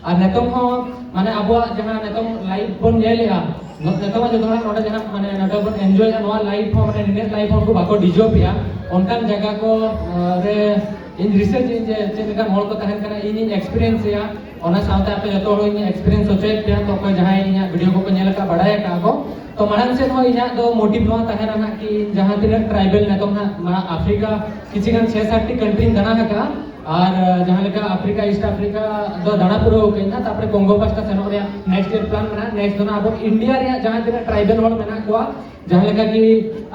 ᱟᱨ ᱱᱤᱛᱚᱝ ᱦᱚᱸ ᱢᱟᱱᱮ ᱟᱵᱚᱣᱟᱜ ᱡᱟᱦᱟᱸ ᱱᱤᱛᱚᱝ ᱞᱟᱭᱤᱵᱷ ᱵᱚᱱ ᱧᱮᱞᱮᱜᱼᱟ, ᱱᱤᱛᱚᱝ ᱡᱚᱛᱚ ᱦᱚᱲ ᱱᱚᱰᱮ ᱡᱟᱦᱟᱸ ᱢᱟᱱᱮ ᱱᱚᱰᱮ ᱵᱚᱱ ᱮᱱᱡᱚᱭᱮᱜᱼᱟ, ᱱᱚᱣᱟ ᱞᱟᱭᱤᱵᱷ ᱦᱚᱸ ᱢᱟᱱᱮ ᱱᱤᱱᱟᱹᱜ ᱞᱟᱭᱤᱵᱷ ᱦᱚᱲ ᱠᱚ ᱵᱟᱠᱚ ᱰᱤᱡᱚᱯᱮᱜᱼᱟ, ᱚᱱᱠᱟᱱ ᱡᱟᱭᱜᱟ ᱠᱚ ᱨᱮ ᱤᱧ ᱨᱤᱥᱟᱨᱪ ᱤᱧ ᱡᱮ ᱪᱮᱫ ᱞᱮᱠᱟᱱ ᱦᱚᱲ ᱠᱚ ᱛᱟᱦᱮᱱ ᱠᱟᱱᱟ, ᱤᱧᱤᱧ ᱮᱠᱥᱯᱤᱨᱤᱭᱮᱱᱥ ᱮᱜᱼᱟ, ᱚᱱᱟ ᱥᱟᱶᱛᱮ ᱟᱯᱮ ᱡᱚᱛᱚ ᱦᱚᱲ ᱤᱧ ᱮᱠᱥᱯᱤᱨᱤᱭᱮᱱᱥ ᱦᱚᱪᱚᱭᱮᱫ ᱯᱮᱭᱟ᱾ ᱛᱚ ᱚᱠᱚᱭ ᱡᱟᱦᱟᱸᱭ ᱤᱧᱟᱹᱜ ᱵᱷᱤᱰᱤᱭᱳ ᱠᱚᱠᱚ ᱧᱮᱞ ᱟᱠᱟᱫ, ᱵᱟᱲᱟᱭ ᱟᱠᱟᱫ ᱠᱚ, ᱛᱚ ᱢᱟᱲᱟᱝ ᱥᱮᱫ ᱦᱚᱸ ᱤᱧᱟᱹᱜ ᱫᱚ ᱢᱳᱴᱤᱵᱷ ᱱᱚᱣᱟ ᱛᱟᱦᱮᱱᱟ ᱦᱟᱸᱜ ᱠᱤ ᱤᱧ ᱡᱟᱦᱟᱸ ᱛᱤᱱᱟᱹᱜ ᱴᱨᱟᱭᱵᱮᱞ ᱱᱤᱛᱚᱝ ᱦᱟᱸᱜ ᱱᱚᱣᱟ ᱟᱯᱷᱨᱤᱠᱟ ᱠᱤᱪᱷᱤ ᱜᱟᱱ ᱪᱷᱮ ᱥᱟᱛ ᱴᱤ ᱠᱟᱱᱴᱨᱤᱧ ᱫᱟᱬᱟ ᱟᱠᱟᱫᱼᱟ, ᱟᱨ ᱡᱟᱦᱟᱸ ᱞᱮᱠᱟ ᱟᱯᱷᱨᱤᱠᱟ, ᱤᱥᱴ ᱟᱯᱷᱨᱤᱠᱟ ᱫᱚ ᱫᱟᱬᱟ ᱯᱩᱨᱟᱹᱣ ᱠᱟᱹᱧ ᱦᱟᱸᱜ, ᱛᱟᱨᱯᱚᱨᱮ ᱠᱚᱝᱜᱳ ᱯᱟᱥᱴᱟ ᱥᱮᱱᱚᱜ ᱨᱮᱭᱟᱜ ᱱᱮᱠᱥᱴ ᱤᱭᱟᱨ ᱯᱞᱟᱱ ᱢᱮᱱᱟᱜᱼᱟ᱾ ᱱᱮᱠᱥᱴ ᱫᱚ ᱦᱟᱸᱜ ᱟᱵᱚ ᱤᱱᱰᱤᱭᱟ ᱨᱮᱭᱟᱜ ᱡᱟᱦᱟᱸ ᱛᱤᱱᱟᱹᱜ ᱴᱨᱟᱭᱵᱮᱞ ᱦᱚᱲ ᱢᱮᱱᱟᱜ ᱠᱚᱣᱟ, ᱡᱟᱦᱟᱸ ᱞᱮᱠᱟ ᱠᱤ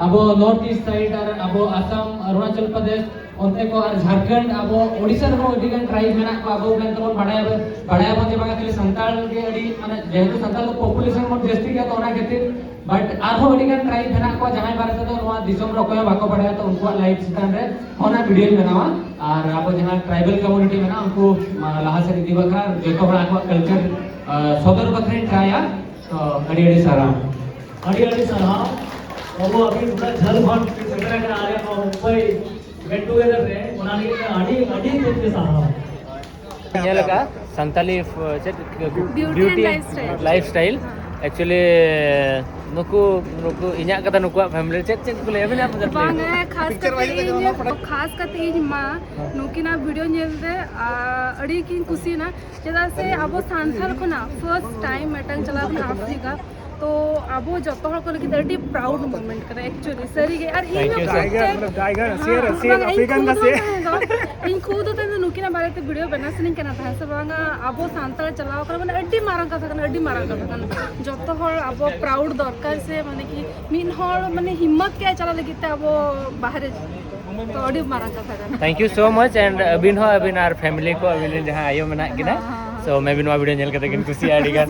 ᱟᱵᱚ ᱱᱚᱨᱛᱷ ᱤᱥᱴ ᱥᱟᱭᱤᱰ ᱟᱨ ᱟᱵᱚ ᱟᱥᱟᱢ, ᱚᱨᱩᱱᱟᱪᱚᱞ ᱯᱨᱚᱫᱮᱥ, ᱚᱱᱛᱮ ᱠᱚ ᱟᱨ ᱡᱷᱟᱲᱠᱷᱚᱸᱰ, ᱟᱵᱚ ᱳᱰᱤᱥᱟ ᱨᱮᱦᱚᱸ ᱟᱹᱰᱤ ᱜᱟᱱ ᱴᱨᱟᱭᱤᱵᱽ ᱢᱮᱱᱟᱜ ᱠᱚᱣᱟ᱾ ᱟᱵᱚ ᱢᱮᱱᱛᱮ ᱵᱚᱱ ᱵᱟᱲᱟᱭᱟ, ᱵᱟᱲᱟᱭᱟᱵᱚᱱ ᱡᱮ ᱵᱟᱝᱟ ᱠᱷᱟᱹᱞᱤ ᱥᱟᱱᱛᱟᱲ ᱜᱮ ᱟᱹᱰᱤ, ᱢᱟᱱᱮ, ᱡᱮᱦᱮᱛᱩ ᱥᱟᱱᱛᱟᱲ ᱫᱚ ᱯᱚᱯᱩᱞᱮᱥᱚᱱ ᱵᱚᱱ ᱡᱟᱹᱥᱛᱤ ᱜᱮᱭᱟ, ᱛᱚ ᱚᱱᱟ ᱠᱷᱟᱹᱛᱤᱨ, ᱵᱟᱴ ᱟᱨᱦᱚᱸ ᱟᱹᱰᱤ ᱜᱟᱱ ᱴᱨᱟᱭᱤᱵᱽ ᱢᱮᱱᱟᱜ ᱠᱚᱣᱟ ᱡᱟᱦᱟᱸᱭ ᱵᱟᱨᱮ ᱛᱮᱫᱚ ᱱᱚᱣᱟ ᱫᱤᱥᱚᱢ ᱨᱮ ᱚᱠᱚᱭ ᱦᱚᱸ ᱵᱟᱠᱚ ᱵᱟᱲᱟᱭᱟ᱾ ᱛᱚ ᱩᱱᱠᱩᱣᱟᱜ ᱞᱟᱭᱤᱵᱷ ᱪᱮᱛᱟᱱ ᱨᱮ ᱚᱱᱟ ᱵᱷᱤᱰᱤᱭᱳᱧ ᱵᱮᱱᱟᱣᱟ, ᱟᱨ ᱟᱵᱚ ᱡᱟᱦᱟᱸ ᱴᱨᱟᱭᱵᱟᱞ ᱠᱚᱢᱩᱱᱤᱴᱤ ᱢᱮᱱᱟᱜᱼᱟ, ᱩᱱᱠᱩ, ᱢᱟ, ᱞᱟᱦᱟ ᱥᱮᱫ ᱤᱫᱤ ᱵᱟᱠᱷᱨᱟ ᱡᱚᱛᱚ ᱦᱚᱲ ᱟᱠᱚᱣᱟᱜ ᱠᱟᱞᱪᱟᱨ, ᱟ, ᱥᱚᱫᱚᱨ ᱵᱟᱠᱷᱨᱟᱧ ᱴᱨᱟᱭᱟ᱾ ᱛᱚ ᱟᱹᱰᱤ ᱟᱹᱰᱤ ᱥᱟᱨᱦᱟᱣ᱾ ᱟᱹᱰᱤ ᱟᱹᱰᱤ ᱥᱟᱨᱦᱟᱣ᱾ ᱵᱟᱹᱵᱩ, ᱟᱹᱵᱤᱱ ᱩᱱᱟᱹᱜ ᱡᱷᱟᱹᱞ ᱠᱷᱚᱱ ᱵᱤᱱ ᱥᱮᱴᱮᱨ ᱟᱠᱟᱱᱟ ᱟᱞᱮ ᱱᱚᱣᱟ ᱢᱩᱢᱵᱟᱭ ᱜᱮᱴ ᱴᱩᱜᱮᱫᱟᱨ ᱨᱮ, ᱚᱱᱟ ᱞᱟᱹᱜᱤᱫ ᱛᱮ ᱟᱹᱰᱤ ᱟᱹᱰᱤ ᱛᱮᱫ ᱜᱮ ᱥᱟᱨᱦᱟᱣ᱾ ᱧᱮᱞ ᱟᱠᱟᱫᱼᱟ ᱥᱟᱱᱛᱟᱞᱤ, ᱪᱮᱫ, Beauty and Lifestyle. Lifestyle. ᱮᱠᱪᱩᱭᱮᱞᱤ ᱱᱩᱠᱩ, ᱱᱩᱠᱩ ᱤᱧᱟᱹᱜ ᱠᱟᱛᱷᱟ, ᱱᱩᱠᱩᱣᱟᱜ ᱯᱷᱮᱢᱤᱞᱤ ᱪᱮᱫ ᱪᱮᱫ ᱠᱚ ᱞᱟᱹᱭᱟ? ᱟᱹᱵᱤᱱ ᱟᱯᱮ ᱪᱮᱫ ᱯᱮ ᱞᱟᱹᱭᱟ? ᱵᱟᱝᱟ, ᱠᱷᱟᱥ ᱠᱟᱛᱮ ᱤᱧ, ᱠᱷᱟᱥ ᱠᱟᱛᱮ ᱤᱧ ᱢᱟ ᱱᱩᱠᱤᱱᱟᱜ ᱵᱷᱤᱰᱤᱭᱳ ᱧᱮᱞᱛᱮ, ᱟ, ᱟᱹᱰᱤ ᱠᱤᱱ ᱠᱩᱥᱤᱭᱮᱱᱟ᱾ ᱪᱮᱫᱟᱜ ᱥᱮ ᱟᱵᱚ ᱥᱟᱱᱛᱟᱲ ᱠᱷᱚᱱᱟᱜ ᱯᱷᱟᱨᱥᱴ ᱴᱟᱭᱤᱢ ᱢᱤᱫᱴᱟᱝ ᱪᱟᱞᱟᱣ ᱠᱟᱱᱟ ᱟᱯᱷᱨᱤᱠᱟ, ᱛᱚ ᱟᱵᱚ ᱡᱚᱛᱚ ᱦᱚᱲ ᱠᱚ ᱞᱟᱹᱜᱤᱫ ᱟᱹᱰᱤ ᱯᱨᱟᱩᱰ ᱢᱩᱢᱮᱱᱴ ᱠᱟᱱᱟ ᱮᱠᱪᱩᱭᱮᱞᱤ, ᱥᱟᱹᱨᱤᱜᱮ᱾ ᱟᱨ ᱤᱧ Thank you, ᱦᱚᱸ sir. ᱯᱨᱚᱛᱮᱠ, Tiger, Asian, ᱦᱮᱸ, African ᱵᱟᱝᱟ, ᱜᱟᱛᱮ᱾ ᱤᱧ ᱠᱷᱩᱫ ᱦᱚᱸ ᱛᱮᱦᱮᱧ ᱫᱚ ᱱᱩᱠᱤᱱᱟᱜ ᱵᱟᱨᱮᱛᱮ ᱵᱷᱤᱰᱤᱭᱳ ᱵᱮᱱᱟᱣ ᱥᱟᱱᱟᱧ ᱠᱟᱱᱟ ᱛᱟᱦᱮᱸ ᱥᱮ ᱵᱟᱝᱟ᱾ ᱟᱵᱚ ᱥᱟᱱᱛᱟᱲ ᱪᱟᱞᱟᱣ ᱠᱟᱱᱟ, ᱢᱟᱱᱮ, ᱟᱹᱰᱤ ᱢᱟᱨᱟᱝ ᱠᱟᱛᱷᱟ ᱠᱟᱱᱟ, ᱟᱹᱰᱤ ᱢᱟᱨᱟᱝ ᱠᱟᱛᱷᱟ ᱠᱟᱱᱟ᱾ ᱡᱚᱛᱚ ᱦᱚᱲ ᱟᱵᱚ ᱯᱨᱟᱩᱰ ᱫᱚᱨᱠᱟᱨ ᱥᱮ, ᱢᱟᱱᱮ ᱠᱤ ᱢᱤᱫ ᱦᱚᱲ, ᱢᱟᱱᱮ, ᱦᱤᱢᱢᱚᱛ ᱠᱮᱜᱼᱟ ᱪᱟᱞᱟᱜ ᱞᱟᱹᱜᱤᱫ ᱛᱮ ᱟᱵᱚ ᱵᱟᱦᱨᱮ, ᱛᱚ ᱟᱹᱰᱤ ᱢᱟᱨᱟᱝ ᱠᱟᱛᱷᱟ ᱠᱟᱱᱟ᱾ Thank you so much, and ᱟᱹᱵᱤᱱ ᱦᱚᱸ, ᱟᱹᱵᱤᱱ ᱟᱨ ᱯᱷᱮᱢᱤᱞᱤ ᱠᱚ, ᱟᱹᱵᱤᱱ ᱨᱮᱱ ᱡᱟᱦᱟᱸ ᱟᱭᱳ ᱢᱮᱱᱟᱜ ᱠᱤᱱᱟ, ᱦᱮᱸ, ᱦᱮᱸ, ᱦᱮᱸ᱾ So maybe ᱱᱚᱣᱟ ᱵᱷᱤᱰᱤᱭᱳ ᱧᱮᱞ ᱠᱟᱛᱮ ᱠᱤᱱ ᱠᱩᱥᱤᱭᱟᱜᱼᱟ ᱟᱹᱰᱤ ᱜᱟᱱ᱾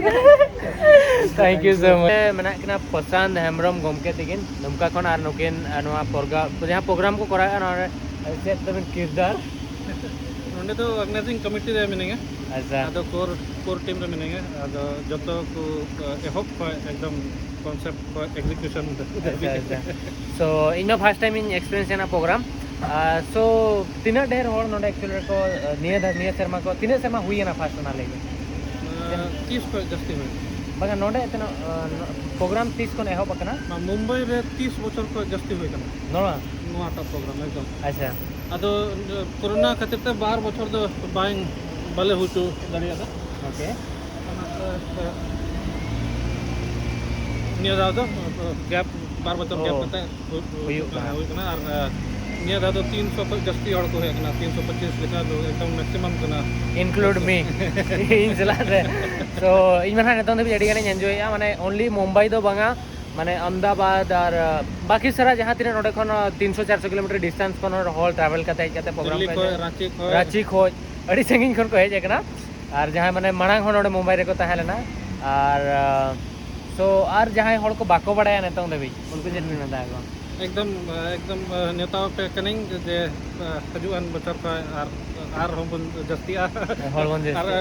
Thank you so much. ᱢᱮᱱᱟᱜ ᱠᱤᱱᱟ ᱯᱨᱚᱥᱟᱱᱛ ᱦᱮᱢᱵᱨᱚᱢ ᱜᱚᱢᱠᱮ ᱛᱟᱹᱠᱤᱱ, ᱫᱩᱢᱠᱟ ᱠᱷᱚᱱ, ᱟᱨ ᱱᱩᱠᱤᱱ, ᱟᱨ ᱱᱚᱣᱟ ᱯᱨᱳᱜᱨᱟᱢ, ᱡᱟᱦᱟᱸ ᱯᱨᱳᱜᱨᱟᱢ ᱠᱚ ᱠᱚᱨᱟᱣᱮᱫᱼᱟ, ᱱᱚᱣᱟ ᱨᱮ ᱪᱮᱫ ᱛᱟᱵᱤᱱ ᱠᱤᱨᱫᱟᱨ? ᱱᱚᱸᱰᱮ ᱫᱚ ᱚᱨᱜᱟᱱᱟᱭᱡᱤᱝ ᱠᱚᱢᱤᱴᱤ ᱨᱮ ᱢᱤᱱᱟᱹᱧᱟ᱾ ᱟᱪᱪᱷᱟ᱾ ᱟᱫᱚ ᱠᱳᱨ ᱠᱳᱨ ᱴᱤᱢ ᱨᱮ ᱢᱤᱱᱟᱹᱧᱟ᱾ ᱟᱫᱚ ᱡᱚᱛᱚ ᱠᱚ ᱮᱦᱚᱵ ᱠᱷᱚᱱ ᱮᱠᱫᱚᱢ ᱠᱚᱱᱥᱮᱯᱴ ᱠᱷᱚᱱ ᱮᱠᱡᱤᱠᱤᱭᱩᱥᱚᱱ ᱟᱪᱪᱷᱟ, ᱟᱪᱪᱷᱟ᱾ So ᱤᱧ ᱫᱚ ᱯᱷᱟᱥᱴ ᱴᱟᱭᱤᱢ ᱤᱧ ᱮᱠᱥᱯᱤᱨᱤᱭᱮᱱᱥ ᱮᱱᱟ ᱯᱨᱳᱜᱨᱟᱢ᱾ So ᱛᱤᱱᱟᱹᱜ ᱰᱷᱮᱨ ᱦᱚᱲ ᱱᱚᱰᱮ ᱮᱠᱪᱩᱭᱮᱞᱤ ᱨᱮᱠᱚ, ᱱᱤᱭᱟᱹ ᱫᱷᱟ- ᱱᱤᱭᱟᱹ ᱥᱮᱨᱢᱟ ᱠᱚ ᱛᱤᱱᱟᱹᱜ ᱥᱮᱨᱢᱟ ᱦᱩᱭᱮᱱᱟ ᱯᱷᱟᱥᱴ, ᱚᱱᱟ ᱞᱟᱹᱭ ᱢᱮ? ᱛᱤᱥ ᱠᱷᱚᱱ ᱡᱟᱹᱥᱛᱤ ᱦᱩᱭ ᱠᱟᱱᱟ? ᱵᱟᱝᱟ, ᱱᱚᱰᱮ ᱛᱤᱱᱟᱹᱜ ᱯᱨᱳᱜᱨᱟᱢ ᱛᱤᱥ ᱠᱷᱚᱱ ᱮᱦᱚᱵ ᱟᱠᱟᱱᱟ? ᱱᱚᱣᱟ ᱢᱩᱢᱵᱟᱭ ᱨᱮ ᱛᱤᱥ ᱵᱚᱪᱷᱚᱨ ᱠᱷᱚᱱ ᱡᱟᱹᱥᱛᱤ ᱦᱩᱭ ᱠᱟᱱᱟ᱾ ᱱᱚᱣᱟ? ᱱᱚᱣᱟᱴᱟᱜ ᱯᱨᱳᱜᱨᱟᱢ ᱮᱠᱫᱚᱢ᱾ ᱟᱪᱪᱷᱟ᱾ ᱟᱫᱚ ᱠᱳᱨᱳᱱᱟ ᱠᱷᱟᱹᱛᱤᱨ ᱛᱮ ᱵᱟᱨ ᱵᱚᱪᱷᱚᱨ ᱫᱚ ᱵᱟᱝ, ᱵᱟᱞᱮ ᱦᱩᱭ ᱦᱚᱪᱚ ᱫᱟᱲᱮᱭᱟᱫᱟ᱾ ᱳᱠᱮ᱾ ᱚᱱᱟᱛᱮ ᱱᱤᱭᱟᱹ ᱫᱷᱟᱣ ᱫᱚ ᱜᱮᱯ, ᱵᱟᱨ ᱵᱚᱪᱷᱚᱨ ᱜᱮᱯ ᱳ, ᱠᱟᱛᱮ ᱦᱩᱭᱩᱜ ᱦᱩᱭᱩᱜ ᱠᱟᱱᱟ᱾ ᱠᱟᱱᱟ, ᱦᱩᱭᱩᱜ ᱠᱟᱱᱟ᱾ ᱟᱨ ᱱᱤᱭᱟᱹ ᱫᱷᱟᱣ ᱫᱚ ᱛᱤᱱᱥᱚ ᱠᱷᱚᱱ ᱡᱟᱹᱥᱛᱤ ᱦᱚᱲ ᱠᱚ ᱦᱮᱡ ᱟᱠᱟᱱᱟ, ᱛᱤᱱᱥᱚ ᱯᱚᱸᱪᱤᱥ ᱞᱮᱠᱟ ᱫᱚ ᱮᱠᱫᱚᱢ ᱢᱮᱠᱥᱤᱢᱟᱢ ᱠᱟᱱᱟ᱾ Include me. ᱤᱧ ᱥᱟᱞᱟᱜ ᱨᱮ᱾ So, ᱤᱧ ᱢᱟ ᱱᱟᱦᱟᱜ ᱱᱤᱛᱚᱝ ᱫᱷᱟᱹᱵᱤᱡ ᱟᱹᱰᱤ ᱜᱟᱱᱤᱧ ᱮᱱᱡᱚᱭᱮᱫᱼᱟ, ᱢᱟᱱᱮ only ᱢᱩᱢᱵᱟᱭ ᱫᱚ ᱵᱟᱝᱟ, ᱢᱟᱱᱮ ᱟᱢᱫᱟᱵᱟᱫᱽ ᱟᱨ ᱵᱟᱠᱤ ᱥᱟᱨᱟ ᱡᱟᱦᱟᱸ ᱛᱤᱱᱟᱹᱜ ᱱᱚᱰᱮ ᱠᱷᱚᱱ ᱛᱤᱱᱥᱚ ᱪᱟᱨᱥᱚ ᱠᱤᱞᱳᱢᱤᱴᱟᱨ ᱰᱤᱥᱴᱮᱱᱥ ᱠᱷᱚᱱ ᱦᱚᱲ ᱴᱨᱟᱵᱷᱮᱞ ᱠᱟᱛᱮ ᱦᱮᱡ ᱠᱟᱛᱮ ᱯᱨᱳᱜᱨᱟᱢ ᱫᱤᱞᱞᱤ ᱠᱚ ᱠᱷᱚᱱ, ᱮᱱᱮᱡ, ᱨᱟᱸᱪᱤ ᱠᱷᱚᱱ᱾ ᱨᱟᱸᱪᱤ ᱠᱷᱚᱱ, ᱟᱹᱰᱤ ᱥᱟᱺᱜᱤᱧ ᱠᱷᱚᱱ ᱠᱚ ᱦᱮᱡ ᱟᱠᱟᱱᱟ᱾ ᱟᱨ ᱡᱟᱦᱟᱸᱭ ᱢᱟᱱᱮ ᱢᱟᱲᱟᱝ ᱦᱚᱸ ᱱᱚᱰᱮ ᱢᱩᱢᱵᱟᱭ ᱨᱮᱠᱚ ᱛᱟᱦᱮᱸ ᱞᱮᱱᱟ, ᱟᱨ ᱥᱳ ᱟᱨ ᱡᱟᱦᱟᱸᱭ ᱦᱚᱲ ᱠᱚ ᱵᱟᱠᱚ ᱵᱟᱲᱟᱭᱟ ᱱᱤᱛᱚᱝ ᱫᱷᱟᱹᱵᱤᱡ, ᱩᱱᱠᱩ ᱪᱮᱫ ᱵᱤᱱ ᱢᱮᱛᱟ ᱠᱚᱣᱟ? ᱮᱠᱫᱚᱢ, ᱮᱠᱫᱚᱢ ᱱᱮᱣᱛᱟ ᱟᱯᱮ ᱠᱟᱹᱱᱟᱹᱧ ᱡᱮ ᱦᱤᱡᱩᱜ ᱟᱱ ᱵᱚᱪᱷᱚᱨ ᱠᱷᱚᱱ ᱟᱨ ᱟᱨᱦᱚᱸ ᱵᱚᱱ ᱡᱟᱹᱥᱛᱤᱜᱼᱟ᱾ ᱦᱚᱲ ᱵᱚᱱ ᱡᱟᱹᱥᱛᱤᱜᱼᱟ᱾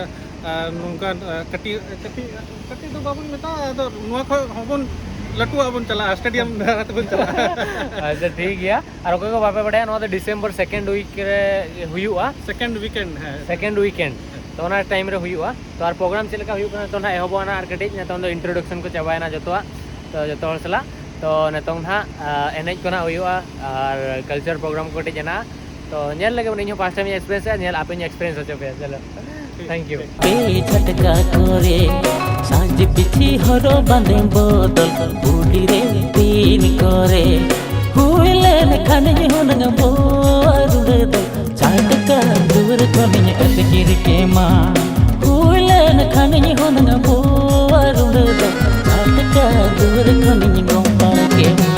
ᱟᱨ ᱟᱨ ᱱᱚᱝᱠᱟᱱ ᱠᱟᱹᱴᱤᱡ ᱠᱟᱹᱴᱤᱡ ᱠᱟᱹᱴᱤᱡ ᱫᱚ ᱵᱟᱵᱚᱱ ᱢᱮᱛᱟᱜᱼᱟ, ᱟᱫᱚ ᱱᱚᱣᱟ ᱠᱷᱚᱱ ᱦᱚᱸᱵᱚᱱ ᱞᱟᱹᱴᱩᱣᱟᱜ ᱵᱚᱱ ᱪᱟᱞᱟᱜᱼᱟ, ᱥᱴᱮᱰᱤᱭᱟᱢ ᱫᱷᱟᱨᱟ ᱛᱮᱵᱚᱱ ᱪᱟᱞᱟᱜᱼᱟ᱾ ᱟᱪᱪᱷᱟ, ᱴᱷᱤᱠ ᱜᱮᱭᱟ᱾ ᱟᱨ ᱚᱠᱚᱭ ᱠᱚ ᱵᱟᱯᱮ ᱵᱟᱲᱟᱭᱟ, ᱱᱚᱣᱟ ᱫᱚ ᱰᱤᱥᱮᱢᱵᱚᱨ ᱥᱮᱠᱮᱱᱰ ᱣᱤᱠ ᱨᱮ ᱦᱩᱭᱩᱜᱼᱟ᱾ ᱥᱮᱠᱮᱱᱰ ᱣᱤᱠᱮᱱᱰ, ᱦᱮᱸ᱾ ᱥᱮᱠᱮᱱᱰ ᱣᱤᱠᱮᱱᱰ᱾ ᱛᱚ ᱚᱱᱟ ᱴᱟᱭᱤᱢ ᱨᱮ ᱦᱩᱭᱩᱜᱼᱟ᱾ ᱛᱚ ᱟᱨ ᱯᱨᱳᱜᱨᱟᱢ ᱪᱮᱫ ᱞᱮᱠᱟ ᱦᱩᱭᱩᱜ ᱠᱟᱱᱟ, ᱛᱚ ᱱᱟᱦᱟᱜ ᱮᱦᱚᱵᱚᱜᱼᱟ ᱱᱟᱦᱟᱜ ᱟᱨ ᱠᱟᱹᱴᱤᱡ᱾ ᱱᱤᱛᱚᱝ ᱫᱚ ᱤᱱᱴᱨᱳᱰᱟᱠᱥᱚᱱ ᱠᱚ ᱪᱟᱵᱟᱭᱮᱱᱟ ᱡᱚᱛᱚᱣᱟᱜ, ᱛᱚ ᱡᱚᱛᱚ ᱦᱚᱲ ᱥᱟᱞᱟᱜ᱾ ᱛᱚ ᱱᱤᱛᱚᱝ ᱱᱟᱦᱟᱜ ᱮᱱᱮᱡ ᱠᱚ ᱱᱟᱦᱟᱜ ᱦᱩᱭᱩᱜᱼᱟ ᱟᱨ ᱠᱟᱞᱪᱟᱨ ᱯᱨᱳᱜᱨᱟᱢ ᱠᱚ ᱠᱟᱹᱴᱤᱡ ᱦᱮᱱᱟᱜᱼᱟ᱾ ᱛᱚ ᱧᱮᱞ ᱞᱟᱹᱜᱤᱫ ᱤᱧ ᱦᱚᱸ ᱯᱷᱟᱥᱴ ᱴᱟᱭᱤᱢ ᱤᱧ ᱮᱠᱥᱯᱤᱨᱤᱭᱮᱱᱥ ᱮᱫᱼᱟ, ᱧᱮᱞ ᱟᱯᱮᱧ ᱮᱠᱥᱯᱤᱨᱤᱭᱮᱱᱥ ᱦᱚᱪᱚ ᱯᱮᱭᱟ᱾ ᱪᱚᱞᱚ, ᱴᱷᱤᱠ, ᱛᱷᱮᱝᱠ ᱭᱩ᱾ ᱴᱷᱤᱠ᱾ ᱯᱮ ᱡᱷᱟᱴᱠᱟ ᱠᱚᱨᱮ ᱥᱟᱡᱽ ᱵᱤᱪᱷᱤ ᱦᱚᱨᱚᱜ ᱵᱟᱸᱫᱮ ᱵᱚᱫᱚᱞ ᱵᱩᱰᱤ ᱨᱮ ᱯᱤᱱ ᱠᱚᱨᱮ ᱦᱩᱭ ᱞᱮᱱ ᱠᱷᱟᱱᱤᱧ ᱦᱩᱱᱟᱹᱝ ᱵᱚᱣᱟᱨ ᱩᱰᱟᱹᱫᱚᱞ ᱪᱷᱟᱴᱠᱟ ᱫᱩᱣᱟᱹᱨ ᱠᱷᱚᱱᱤᱧ ᱟᱹᱛᱠᱤᱨ ᱠᱮᱢᱟ᱾ ᱦᱩᱭ ᱞᱮᱱ ᱠᱷᱟᱱᱤᱧ ᱦᱩᱱᱟᱹᱝ ᱵᱚᱣᱟᱨ ᱩᱰᱟᱹᱫᱚᱞ ᱪᱷᱟᱴᱠᱟ ᱫᱩᱣᱟᱹᱨ ᱠᱷᱚᱱᱤᱧ ᱜᱚᱯᱟᱲ ᱠᱮᱢᱟ᱾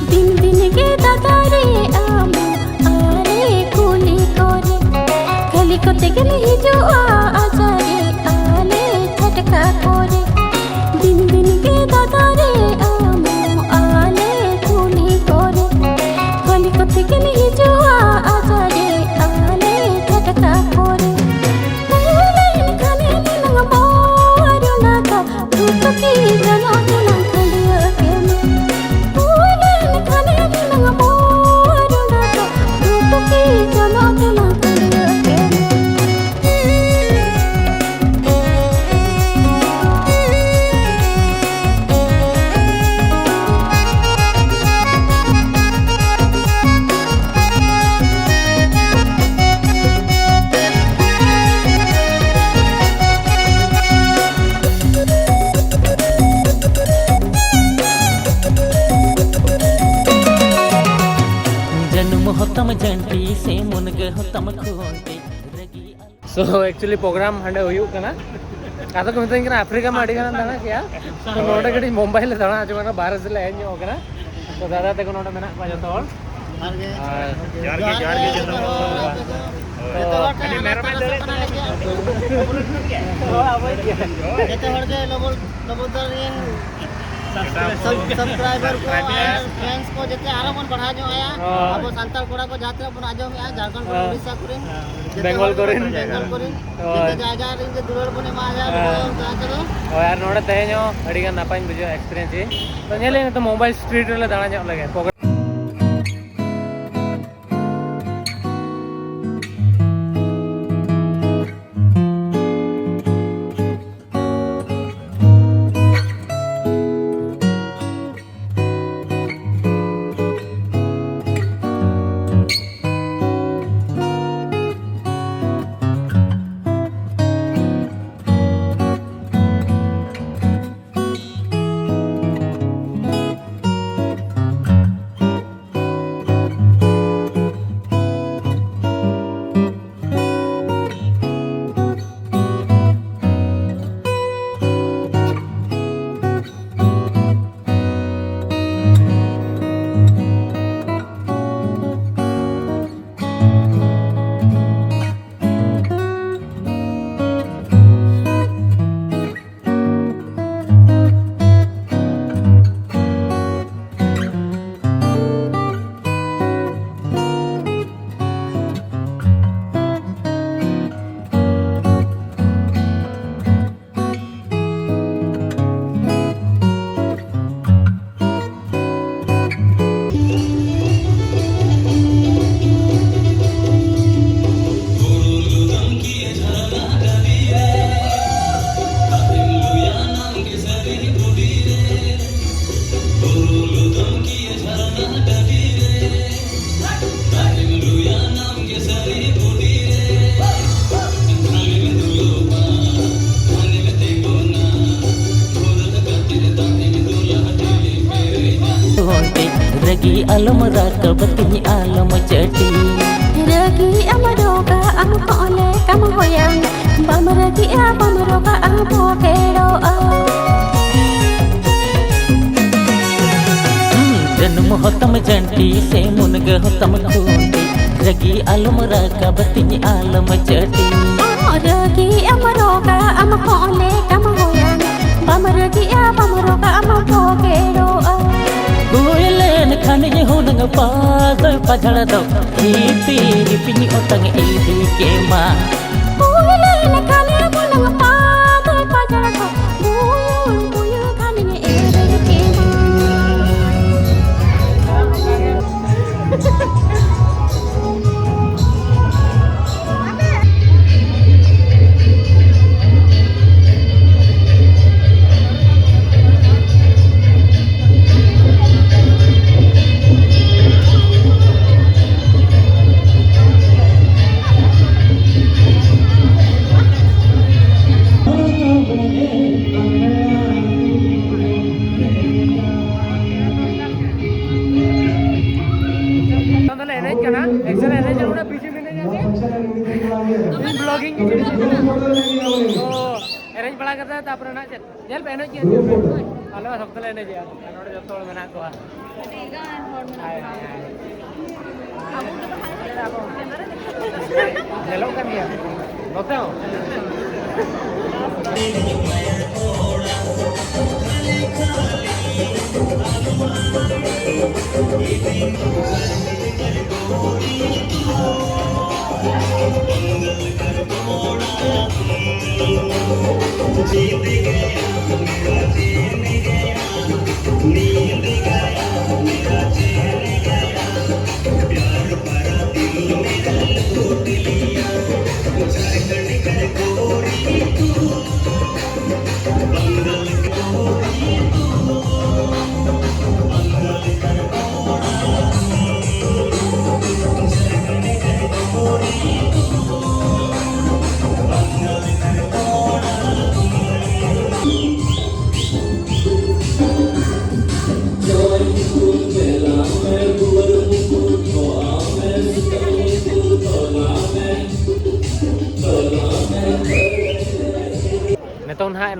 ᱫᱤᱱ ᱫᱤᱱ ᱜᱮ ᱫᱟᱫᱟ ᱨᱮ ᱟᱢ ᱟᱞᱮ ᱠᱩᱞᱦᱤ ᱠᱚᱨᱮ ᱠᱷᱟᱹᱞᱤ ᱠᱚᱛᱮ ᱜᱮᱞᱮ ᱦᱤᱡᱩᱜᱼᱟ ᱟᱡᱟᱨᱮ ᱟᱞᱮ ᱪᱷᱟᱴᱠᱟ ᱠᱚᱨᱮ᱾ ᱫᱤᱱ ᱫᱤᱱ ᱜᱮ ᱫᱟᱫᱟ ᱨᱮ ᱟᱢ ᱟᱞᱮ ᱠᱩᱞᱦᱤ ᱠᱚᱨᱮ ᱠᱷᱟᱹᱞᱤ ᱠᱚᱛᱮ ᱜᱮᱞᱮ ᱦᱤᱡᱩᱜᱼᱟ ᱟᱡᱟᱨᱮ ᱟᱞᱮ ᱪᱷᱟᱴᱠᱟ ᱠᱚᱨᱮ᱾ ᱛᱟᱦᱮᱸ ᱞᱮᱱᱠᱷᱟᱱ ᱮᱱᱟᱝ ᱵᱚᱣᱟᱨ ᱚᱱᱟ ᱫᱚ ᱛᱩᱠᱤ ᱜᱟᱱᱚᱜ ᱮᱱᱟᱝ ᱠᱷᱟᱹᱞᱤᱭᱟᱹ ᱡᱷᱟᱹᱱᱴᱤ ᱥᱮ ᱢᱩᱱᱜᱟᱹ ᱦᱚᱸ ᱛᱟᱢ ᱠᱷᱩᱱᱴᱤ ᱨᱟᱹᱜᱤ ᱟᱞᱚ᱾ So actually program ᱦᱟᱸᱰᱮ ᱦᱩᱭᱩᱜ ᱠᱟᱱᱟ᱾ ᱟᱫᱚ ᱠᱚ ᱢᱤᱛᱟᱹᱧ ᱠᱟᱱᱟ ᱟᱯᱷᱨᱤᱠᱟ ᱢᱟ ᱟᱹᱰᱤ ᱜᱟᱱᱮᱢ ᱫᱟᱬᱟ ᱠᱮᱜᱼᱟ, ᱛᱚ ᱱᱚᱰᱮ ᱠᱟᱹᱴᱤᱡ ᱢᱩᱢᱵᱟᱭ ᱞᱮ ᱫᱟᱬᱟ ᱦᱚᱪᱚ ᱠᱟᱱᱟ, ᱵᱟᱦᱨᱮ ᱥᱮᱫ ᱞᱮ ᱦᱮᱡ ᱧᱚᱜ ᱠᱟᱱᱟ᱾ ᱛᱚ ᱫᱟᱫᱟ ᱛᱟᱠᱚ ᱱᱚᱰᱮ ᱢᱮᱱᱟᱜ ᱠᱚᱣᱟ ᱡᱚᱛᱚ ᱦᱚᱲ᱾ ᱟᱨ ᱡᱚᱦᱟᱨ ᱜᱮ, ᱡᱚᱦᱟᱨ ᱜᱮ ᱡᱚᱛᱚ ᱦᱚᱲ᱾ ᱡᱚᱛᱚ ᱦᱚᱲ ᱴᱷᱮᱱ ᱟᱨᱫᱟᱥᱚᱜ ᱠᱟᱱᱟ ᱡᱮ ᱡᱚᱛᱚ ᱦᱚᱲ ᱜᱮ ᱞᱚᱵᱚ-, ᱞᱚᱵᱚᱫᱟᱨ ᱨᱮᱱ ᱥᱟᱵ-, subscriber ᱠᱚ ᱟᱨ fans ᱠᱚ ᱡᱟᱛᱮ ᱟᱨᱚ ᱵᱚᱱ ᱵᱟᱲᱦᱟᱣ ᱧᱚᱜ ᱟᱭᱟ᱾ ᱦᱳᱭ᱾ ᱟᱵᱚ ᱥᱟᱱᱛᱟᱲ ᱠᱚᱲᱟ ᱠᱚ ᱡᱟᱦᱟᱸ ᱛᱤᱱᱟᱹᱜ ᱵᱚᱱ ᱟᱸᱡᱚᱢᱮᱜᱼᱟ, ᱡᱷᱟᱨᱠᱷᱚᱸᱰ ᱠᱚᱨᱮ, ᱦᱳᱭ᱾ ᱩᱲᱤᱥᱥᱟ ᱠᱚᱨᱮ, ᱡᱚᱛᱚ ᱵᱮᱝᱜᱚᱞ ᱦᱚᱲ ᱠᱚᱨᱮ᱾ ᱵᱮᱝᱜᱚᱞ ᱠᱚᱨᱮ, ᱦᱳᱭ᱾ ᱡᱚᱛᱚ ᱡᱟᱭᱜᱟ ᱨᱮ ᱡᱮ ᱫᱩᱞᱟᱹᱲ ᱵᱚᱱ ᱮᱢᱟ ᱭᱟ, ᱦᱮᱸ᱾ ᱱᱚᱣᱟ ᱡᱟᱭᱜᱟ ᱨᱮ᱾ ᱦᱳᱭ, ᱟᱨ ᱱᱚᱰᱮ ᱛᱟᱦᱮᱸ ᱦᱚᱸ ᱟᱹᱰᱤ ᱜᱟᱱ ᱱᱟᱯᱟᱭᱤᱧ ᱵᱩᱡᱷᱟᱹᱣᱟ, experience ᱤᱧ᱾ ᱛᱚ ᱧᱮᱞᱮᱫ ᱱᱤᱛᱚᱜ ᱢᱩᱢᱵᱟᱭ street ᱨᱮᱞᱮ ᱫᱟᱬᱟ ᱧᱚᱜ ᱞᱮᱜᱮ᱾ ᱠᱤ ᱟᱞᱚᱢ ᱨᱟᱠᱟᱵ ᱛᱤᱧ ᱟᱞᱚᱢ ᱪᱟᱹᱴᱤ᱾ ᱨᱟᱹᱜᱤ ᱟᱢ ᱨᱚᱜᱟ ᱟᱢ ᱠᱚᱞᱮ ᱠᱟᱢ ᱦᱚᱭᱟᱝ᱾ ᱵᱟᱢ ᱨᱟᱹᱜᱤᱜᱼᱟ ᱵᱟᱢ ᱨᱚᱜᱟ ᱟᱢ ᱵᱚᱠᱮᱲᱚᱜᱼᱟ᱾ ᱡᱟᱹᱱᱩᱢ ᱦᱚᱛᱟᱢ ᱡᱟᱹᱱᱴᱤ ᱥᱮ ᱢᱩᱱᱜᱟᱹ ᱦᱚᱛᱟᱢ ᱠᱷᱩᱱᱴᱤ᱾ ᱨᱟᱹᱜᱤ ᱟᱞᱚᱢ ᱨᱟᱠᱟᱵ ᱛᱤᱧ ᱟᱞᱚᱢ ᱪᱟᱹᱴᱤ᱾ ᱨᱟᱹᱜᱤ ᱟᱢ ᱨᱚᱜᱟ ᱟᱢ ᱠᱚᱞᱮ ᱠᱟᱢ ᱦᱚᱭᱟᱝ᱾ ᱵᱟᱢ ᱨᱟᱹᱜᱤᱜᱼᱟ ᱵᱟᱢ ᱨᱚᱜᱟ ᱟᱢ ᱵᱚᱠᱮᱲᱚᱜᱼᱟ᱾ ᱦᱩᱭ ᱞᱮᱱ ᱠᱷᱟᱱ ᱜᱮ ᱦᱩᱱᱟᱹᱝ ᱯᱟᱫᱚᱭ ᱯᱟᱡᱷᱟᱲ ᱫᱚ ᱦᱤᱯᱤ ᱦᱤᱯᱤᱧ ᱚᱴᱟᱝ ᱤᱫᱤ ᱠᱮᱢᱟ᱾ ᱦᱩᱭ ᱞᱮᱱ ᱠᱷᱟᱱ ᱜᱮ ᱦᱩᱱᱟᱹᱝ ᱯᱟᱫᱚᱭ ᱯᱟᱡᱷᱟᱲ ᱫᱚ ᱵᱩᱭᱩᱲ ᱵᱩᱭᱩᱲ ᱠᱷᱟᱱ ᱜᱮ ᱮᱨᱮᱲ ᱠᱮᱢᱟ᱾ ᱱᱤᱛᱚᱜ ᱫᱚᱞᱮ ᱮᱱᱮᱡ ᱠᱟᱱᱟ, ᱮᱠᱥᱮᱞ ᱮᱱᱮᱡ ᱨᱮ ᱚᱸᱰᱮ ᱵᱤᱡᱤ ᱢᱤᱱᱟᱹᱧᱟ ᱡᱮ᱾ ᱤᱧ ᱵᱞᱚᱜᱤᱝ ᱜᱮ ᱪᱮᱫ ᱪᱮᱫ ᱠᱟᱱᱟ᱾ ᱛᱚ, ᱮᱱᱮᱡ ᱵᱟᱲᱟ ᱠᱟᱛᱮ ᱛᱟᱨᱯᱚᱨᱮ ᱱᱟᱜ ᱪᱮᱫ? ᱧᱮᱞ ᱯᱮ, ᱮᱱᱮᱡ ᱜᱮ᱾ ᱟᱞᱮ ᱢᱟ ᱥᱚᱠᱛᱚ ᱞᱮ ᱮᱱᱮᱡᱮᱜᱼᱟ᱾ ᱟᱨ ᱱᱚᱰᱮ ᱡᱚᱛᱚ ᱦᱚᱲ ᱢᱮᱱᱟᱜ ᱠᱚᱣᱟ᱾ ᱦᱟᱭ, ᱦᱟᱭ, ᱦᱟᱭ᱾ ᱧᱮᱞᱚᱜ ᱠᱟᱱ ᱜᱮᱭᱟ᱾ ᱱᱚᱛᱮ ᱦᱚᱸ᱾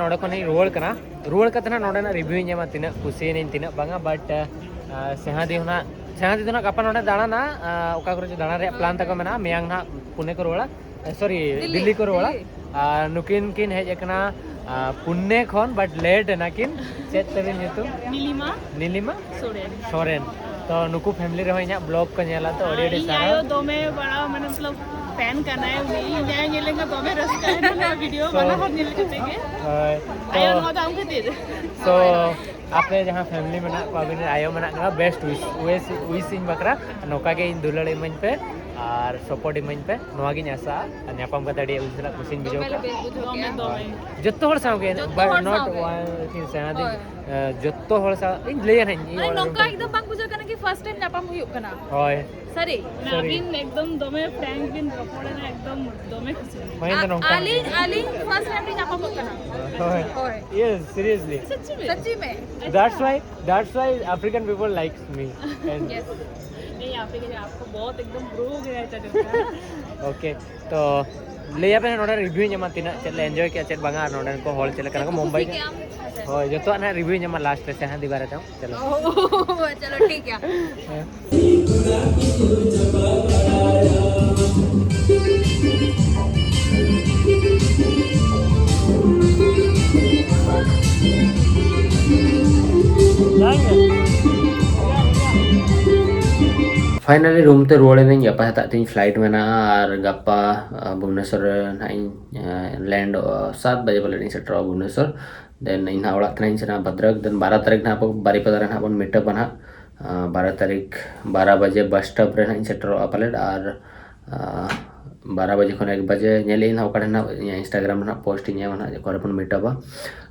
ᱱᱚᱰᱮ ᱠᱷᱚᱱᱤᱧ ᱨᱩᱣᱟᱹᱲ ᱠᱟᱱᱟ᱾ ᱨᱩᱣᱟᱹᱲ ᱠᱟᱛᱮ ᱱᱟᱜ ᱱᱚᱰᱮᱱᱟᱜ ᱨᱤᱵᱷᱤᱭᱩᱧ ᱮᱢᱟ, ᱛᱤᱱᱟᱹᱜ ᱠᱩᱥᱤᱭᱮᱱᱟᱹᱧ ᱛᱤᱱᱟᱹᱜ ᱵᱟᱝᱟ᱾ ᱵᱟᱴ ᱥᱮᱦᱟ ᱫᱤ ᱦᱚᱸ ᱱᱟᱜ, ᱥᱮᱦᱟ ᱫᱤ ᱫᱚ ᱱᱟᱜ ᱜᱟᱯᱟ ᱱᱚᱰᱮ ᱫᱟᱬᱟᱱᱟ, ᱟᱸ, ᱚᱠᱟ ᱠᱚᱨᱮ ᱪᱚ ᱫᱟᱬᱟᱱ ᱨᱮᱭᱟᱜ ᱯᱞᱟᱱ ᱛᱟᱠᱚ ᱢᱮᱱᱟᱜᱼᱟ᱾ ᱢᱮᱭᱟᱝ ᱱᱟᱜ ᱯᱩᱱᱮ ᱠᱚ ᱨᱩᱣᱟᱹᱲᱟ, ᱥᱚᱨᱤ, ᱫᱤᱞᱞᱤ, ᱫᱤᱞᱞᱤ ᱠᱚ ᱨᱩᱣᱟᱹᱲᱟ᱾ ᱫᱤᱞᱞᱤ᱾ ᱟᱨ ᱱᱩᱠᱤᱱ ᱠᱤᱱ ᱦᱮᱡ ᱟᱠᱟᱱᱟ, ᱟᱸ, ᱯᱩᱱᱮ ᱠᱷᱚᱱ, ᱵᱟᱴ ᱞᱮᱴ ᱮᱱᱟ ᱠᱤᱱ᱾ ᱪᱮᱫ ᱛᱟᱹᱵᱤᱱ ᱧᱩᱛᱩᱢ? ᱱᱤᱞᱤᱢᱟ᱾ ᱱᱤᱞᱤᱢᱟ ᱥᱚᱨᱮᱱ᱾ ᱥᱚᱨᱮᱱ᱾ ᱛᱚ ᱱᱩᱠᱩ ᱯᱷᱮᱢᱤᱞᱤ ᱨᱮᱦᱚᱸ ᱤᱧᱟᱹᱜ ᱵᱞᱚᱜ ᱠᱚ ᱧᱮᱞᱟ, ᱛᱚ ᱟᱹᱰᱤ ᱟᱹᱰᱤ ᱤᱧ ᱥᱟᱨᱦᱟᱣ᱾ ᱟᱭᱳ ᱫᱚᱢᱮ ᱵᱟᱲᱟ, ᱢᱟᱱᱮ ᱢᱚᱛᱞᱚᱵ ᱯᱷᱮᱱ ᱠᱟᱱᱟᱭ ᱩᱱᱤ᱾ ᱤᱧ ᱟᱭᱳ ᱧᱮᱞ ᱞᱮᱱᱠᱷᱟᱱ ᱫᱚᱢᱮ ᱨᱟᱹᱥᱠᱟᱹ ᱱᱚᱣᱟ ᱵᱷᱤᱰᱤᱭᱳ ᱛᱚ ᱵᱟᱱᱟ ᱦᱚᱲ ᱧᱮᱞ ᱠᱟᱛᱮ ᱜᱮ᱾ ᱦᱳᱭ᱾ ᱟᱭᱳ, ᱛᱚ ᱱᱚᱣᱟ ᱫᱚ ᱟᱢ ᱠᱷᱟᱹᱛᱤᱨ᱾ ᱛᱚ ᱟᱯᱮ ᱡᱟᱦᱟᱸ ᱯᱷᱮᱢᱤᱞᱤ ᱢᱮᱱᱟᱜ ᱠᱚᱣᱟ, ᱟᱹᱵᱤᱱ ᱨᱮᱱ ᱟᱭᱳ ᱢᱮᱱᱟᱜ ᱠᱚᱣᱟ, ᱵᱮᱥᱴ ᱩᱭᱤᱥ, ᱩᱭᱤᱥ, ᱩᱭᱤᱥᱤᱧ ᱵᱟᱠᱷᱨᱟ ᱱᱚᱝᱠᱟ ᱜᱮ ᱤᱧ ᱫᱩᱞᱟᱹᱲ ᱤᱢᱟᱹᱧ ᱯᱮ ᱟᱨ ᱥᱟᱯᱳᱨᱴ ᱤᱢᱟᱹᱧ ᱯᱮ, ᱱᱚᱣᱟ ᱜᱤᱧ ᱟᱥᱟᱜᱼᱟ᱾ ᱟᱨ ᱧᱟᱯᱟᱢ ᱠᱟᱛᱮ ᱟᱹᱰᱤ ᱟᱹᱵᱤᱱ ᱥᱟᱞᱟᱜ ᱠᱩᱥᱤᱧ ᱵᱩᱡᱷᱟᱹᱣ ᱫᱚᱢᱮ ᱠᱮᱫᱟ᱾ ᱨᱟᱹᱥᱠᱟᱹᱧ ᱵᱩᱡᱷᱟᱹᱣ ᱫᱚᱢᱮ, ᱠᱮᱫᱟ᱾ ᱫᱚᱢᱮ᱾ ᱡᱚᱛᱚ ᱦᱚᱲ ᱥᱟᱶ ᱜᱮ, ᱡᱚᱛᱚ but ᱦᱚᱲ not ᱥᱟᱶ ᱜᱮ᱾ One ᱥᱮᱬᱟ ᱫᱤᱱ, ᱦᱳᱭ᱾ ᱡᱚᱛᱚ ᱦᱚᱲ ᱥᱟᱶ ᱤᱧ ᱞᱟᱹᱭᱟ ᱱᱟᱦᱟᱜ ᱤᱧ ᱢᱟᱱᱮ ᱚᱲᱟᱜ ᱱᱚᱝᱠᱟ ᱨᱮᱱ ᱮᱠᱫᱚᱢ ᱵᱟᱝ ᱵᱩᱡᱷᱟᱹᱜ ᱠᱟᱱᱟ ᱠᱤ first time ᱧᱟᱯᱟᱢ ᱦᱩᱭᱩᱜ ᱠᱟᱱᱟ᱾ ᱦᱳᱭ᱾ ᱥᱟᱹᱨᱤ? ᱥᱟᱹᱨᱤ᱾ ᱟᱹᱵᱤᱱ ᱮᱠᱫᱚᱢ ᱫᱚᱢᱮ frank ᱵᱤᱱ ᱨᱚᱯᱚᱲ ᱮᱱᱟ, ᱮᱠᱫᱚᱢ ᱫᱚᱢᱮ ᱠᱩᱥᱤ᱾ ᱦᱳᱭ, ᱤᱧ ᱫᱚ ᱟ-, ᱱᱚᱝᱠᱟ ᱟᱹᱞᱤᱧ, ᱟᱹᱞᱤᱧ first time ᱞᱤᱧ ᱧᱟᱯᱟᱢᱚᱜ ᱠᱟᱱᱟ᱾ ᱦᱳᱭ᱾ ᱦᱳᱭ᱾ Yes, seriously. सच्ची में? सच्ची में। That's why, that's why African people likes me. And yes। नहीं, आप ही के, आपको बहुत एकदम bro हो गया है चैनल का। OK, ᱛᱚ ᱞᱟᱹᱭ ᱟᱯᱮ ᱱᱚᱰᱮ ᱨᱤᱵᱷᱤᱭᱩᱧ ᱮᱢᱟ, ᱛᱤᱱᱟᱹᱜ ᱪᱮᱫ ᱞᱮ ᱮᱱᱡᱚᱭ ᱠᱮᱜᱼᱟ, ᱪᱮᱫ ᱵᱟᱝᱟ, ᱟᱨ ᱱᱚᱰᱮᱱ ᱠᱚ ᱦᱚᱲ ᱪᱮᱫ ᱞᱮᱠᱟ ᱠᱚ ᱢᱩᱢᱵᱟᱭ᱾ ᱦᱳᱭ, ᱡᱚᱛᱚᱣᱟᱜ ᱱᱟᱦᱟᱜ ᱨᱤᱵᱷᱤᱭᱩᱧ ᱮᱢᱟ ᱞᱟᱥᱴ ᱨᱮ, ᱥᱮ ᱦᱟᱸᱜ ᱫᱤᱵᱟ ᱨᱮ ᱪᱚᱝ᱾ ᱪᱚᱞᱚ᱾ ᱳ, ᱪᱚᱞᱚ, ᱴᱷᱤᱠ ᱜᱮᱭᱟ᱾ ᱦᱮᱸ᱾ Finally room ᱛᱮ ᱨᱩᱣᱟᱹᱲ ᱮᱱᱟᱹᱧ᱾ ᱜᱟᱯᱟ ᱥᱮᱛᱟᱜ ᱛᱤᱧ flight ᱢᱮᱱᱟᱜᱼᱟ, ᱟᱨ ᱜᱟᱯᱟ, ᱟᱸ, ᱵᱷᱩᱵᱽᱱᱮᱥᱚᱨ ᱨᱮ ᱱᱟᱦᱟᱜ ᱤᱧ, ᱟᱸ, ᱞᱮᱱᱰᱚᱜᱼᱟ᱾ ᱥᱟᱛ ᱵᱟᱡᱮ ᱯᱟᱞᱮ ᱤᱧ ᱥᱮᱴᱮᱨᱚᱜᱼᱟ ᱵᱷᱩᱵᱽᱱᱮᱥᱚᱨ᱾ᱫᱮᱱ ᱤᱧ ᱱᱟᱦᱟᱜ ᱚᱲᱟᱜ ᱛᱮ ᱱᱟᱦᱟᱜ ᱤᱧ ᱥᱮᱱᱚᱜᱼᱟ ᱵᱷᱟᱫᱨᱚᱠ᱾ ᱫᱮᱱ ᱵᱟᱨᱚ ᱛᱟᱹᱨᱤᱠᱷ ᱱᱟᱦᱟᱜ ᱟᱵᱚ ᱵᱟᱨᱤᱯᱟᱫᱟ ᱨᱮ ᱱᱟᱦᱟᱜ ᱵᱚᱱ meet up ᱟ ᱱᱟᱦᱟᱜ᱾ ᱟᱸ, ᱵᱟᱨᱚ ᱛᱟᱹᱨᱤᱠᱷ ᱵᱟᱨᱚ ᱵᱟᱡᱮ bus stop ᱨᱮ ᱱᱟᱦᱟᱜ ᱤᱧ ᱥᱮᱴᱮᱨᱚᱜᱼᱟ ᱯᱟᱞᱮᱫ, ᱟᱨ, ᱟᱸ, ᱵᱟᱨᱚ ᱵᱟᱡᱮ ᱠᱷᱚᱱ ᱮᱠ ᱵᱟᱡᱮ ᱧᱮᱞᱮᱫ ᱟᱹᱧ ᱱᱟᱦᱟᱜ ᱚᱠᱟᱨᱮ ᱱᱟᱦᱟᱜ ᱤᱧᱟᱹᱜ Instagram ᱨᱮ ᱱᱟᱦᱟᱜ post ᱤᱧ ᱮᱢᱟ ᱱᱟᱦᱟᱜ, ᱚᱠᱟ ᱨᱮᱵᱚᱱ meet up ᱟ᱾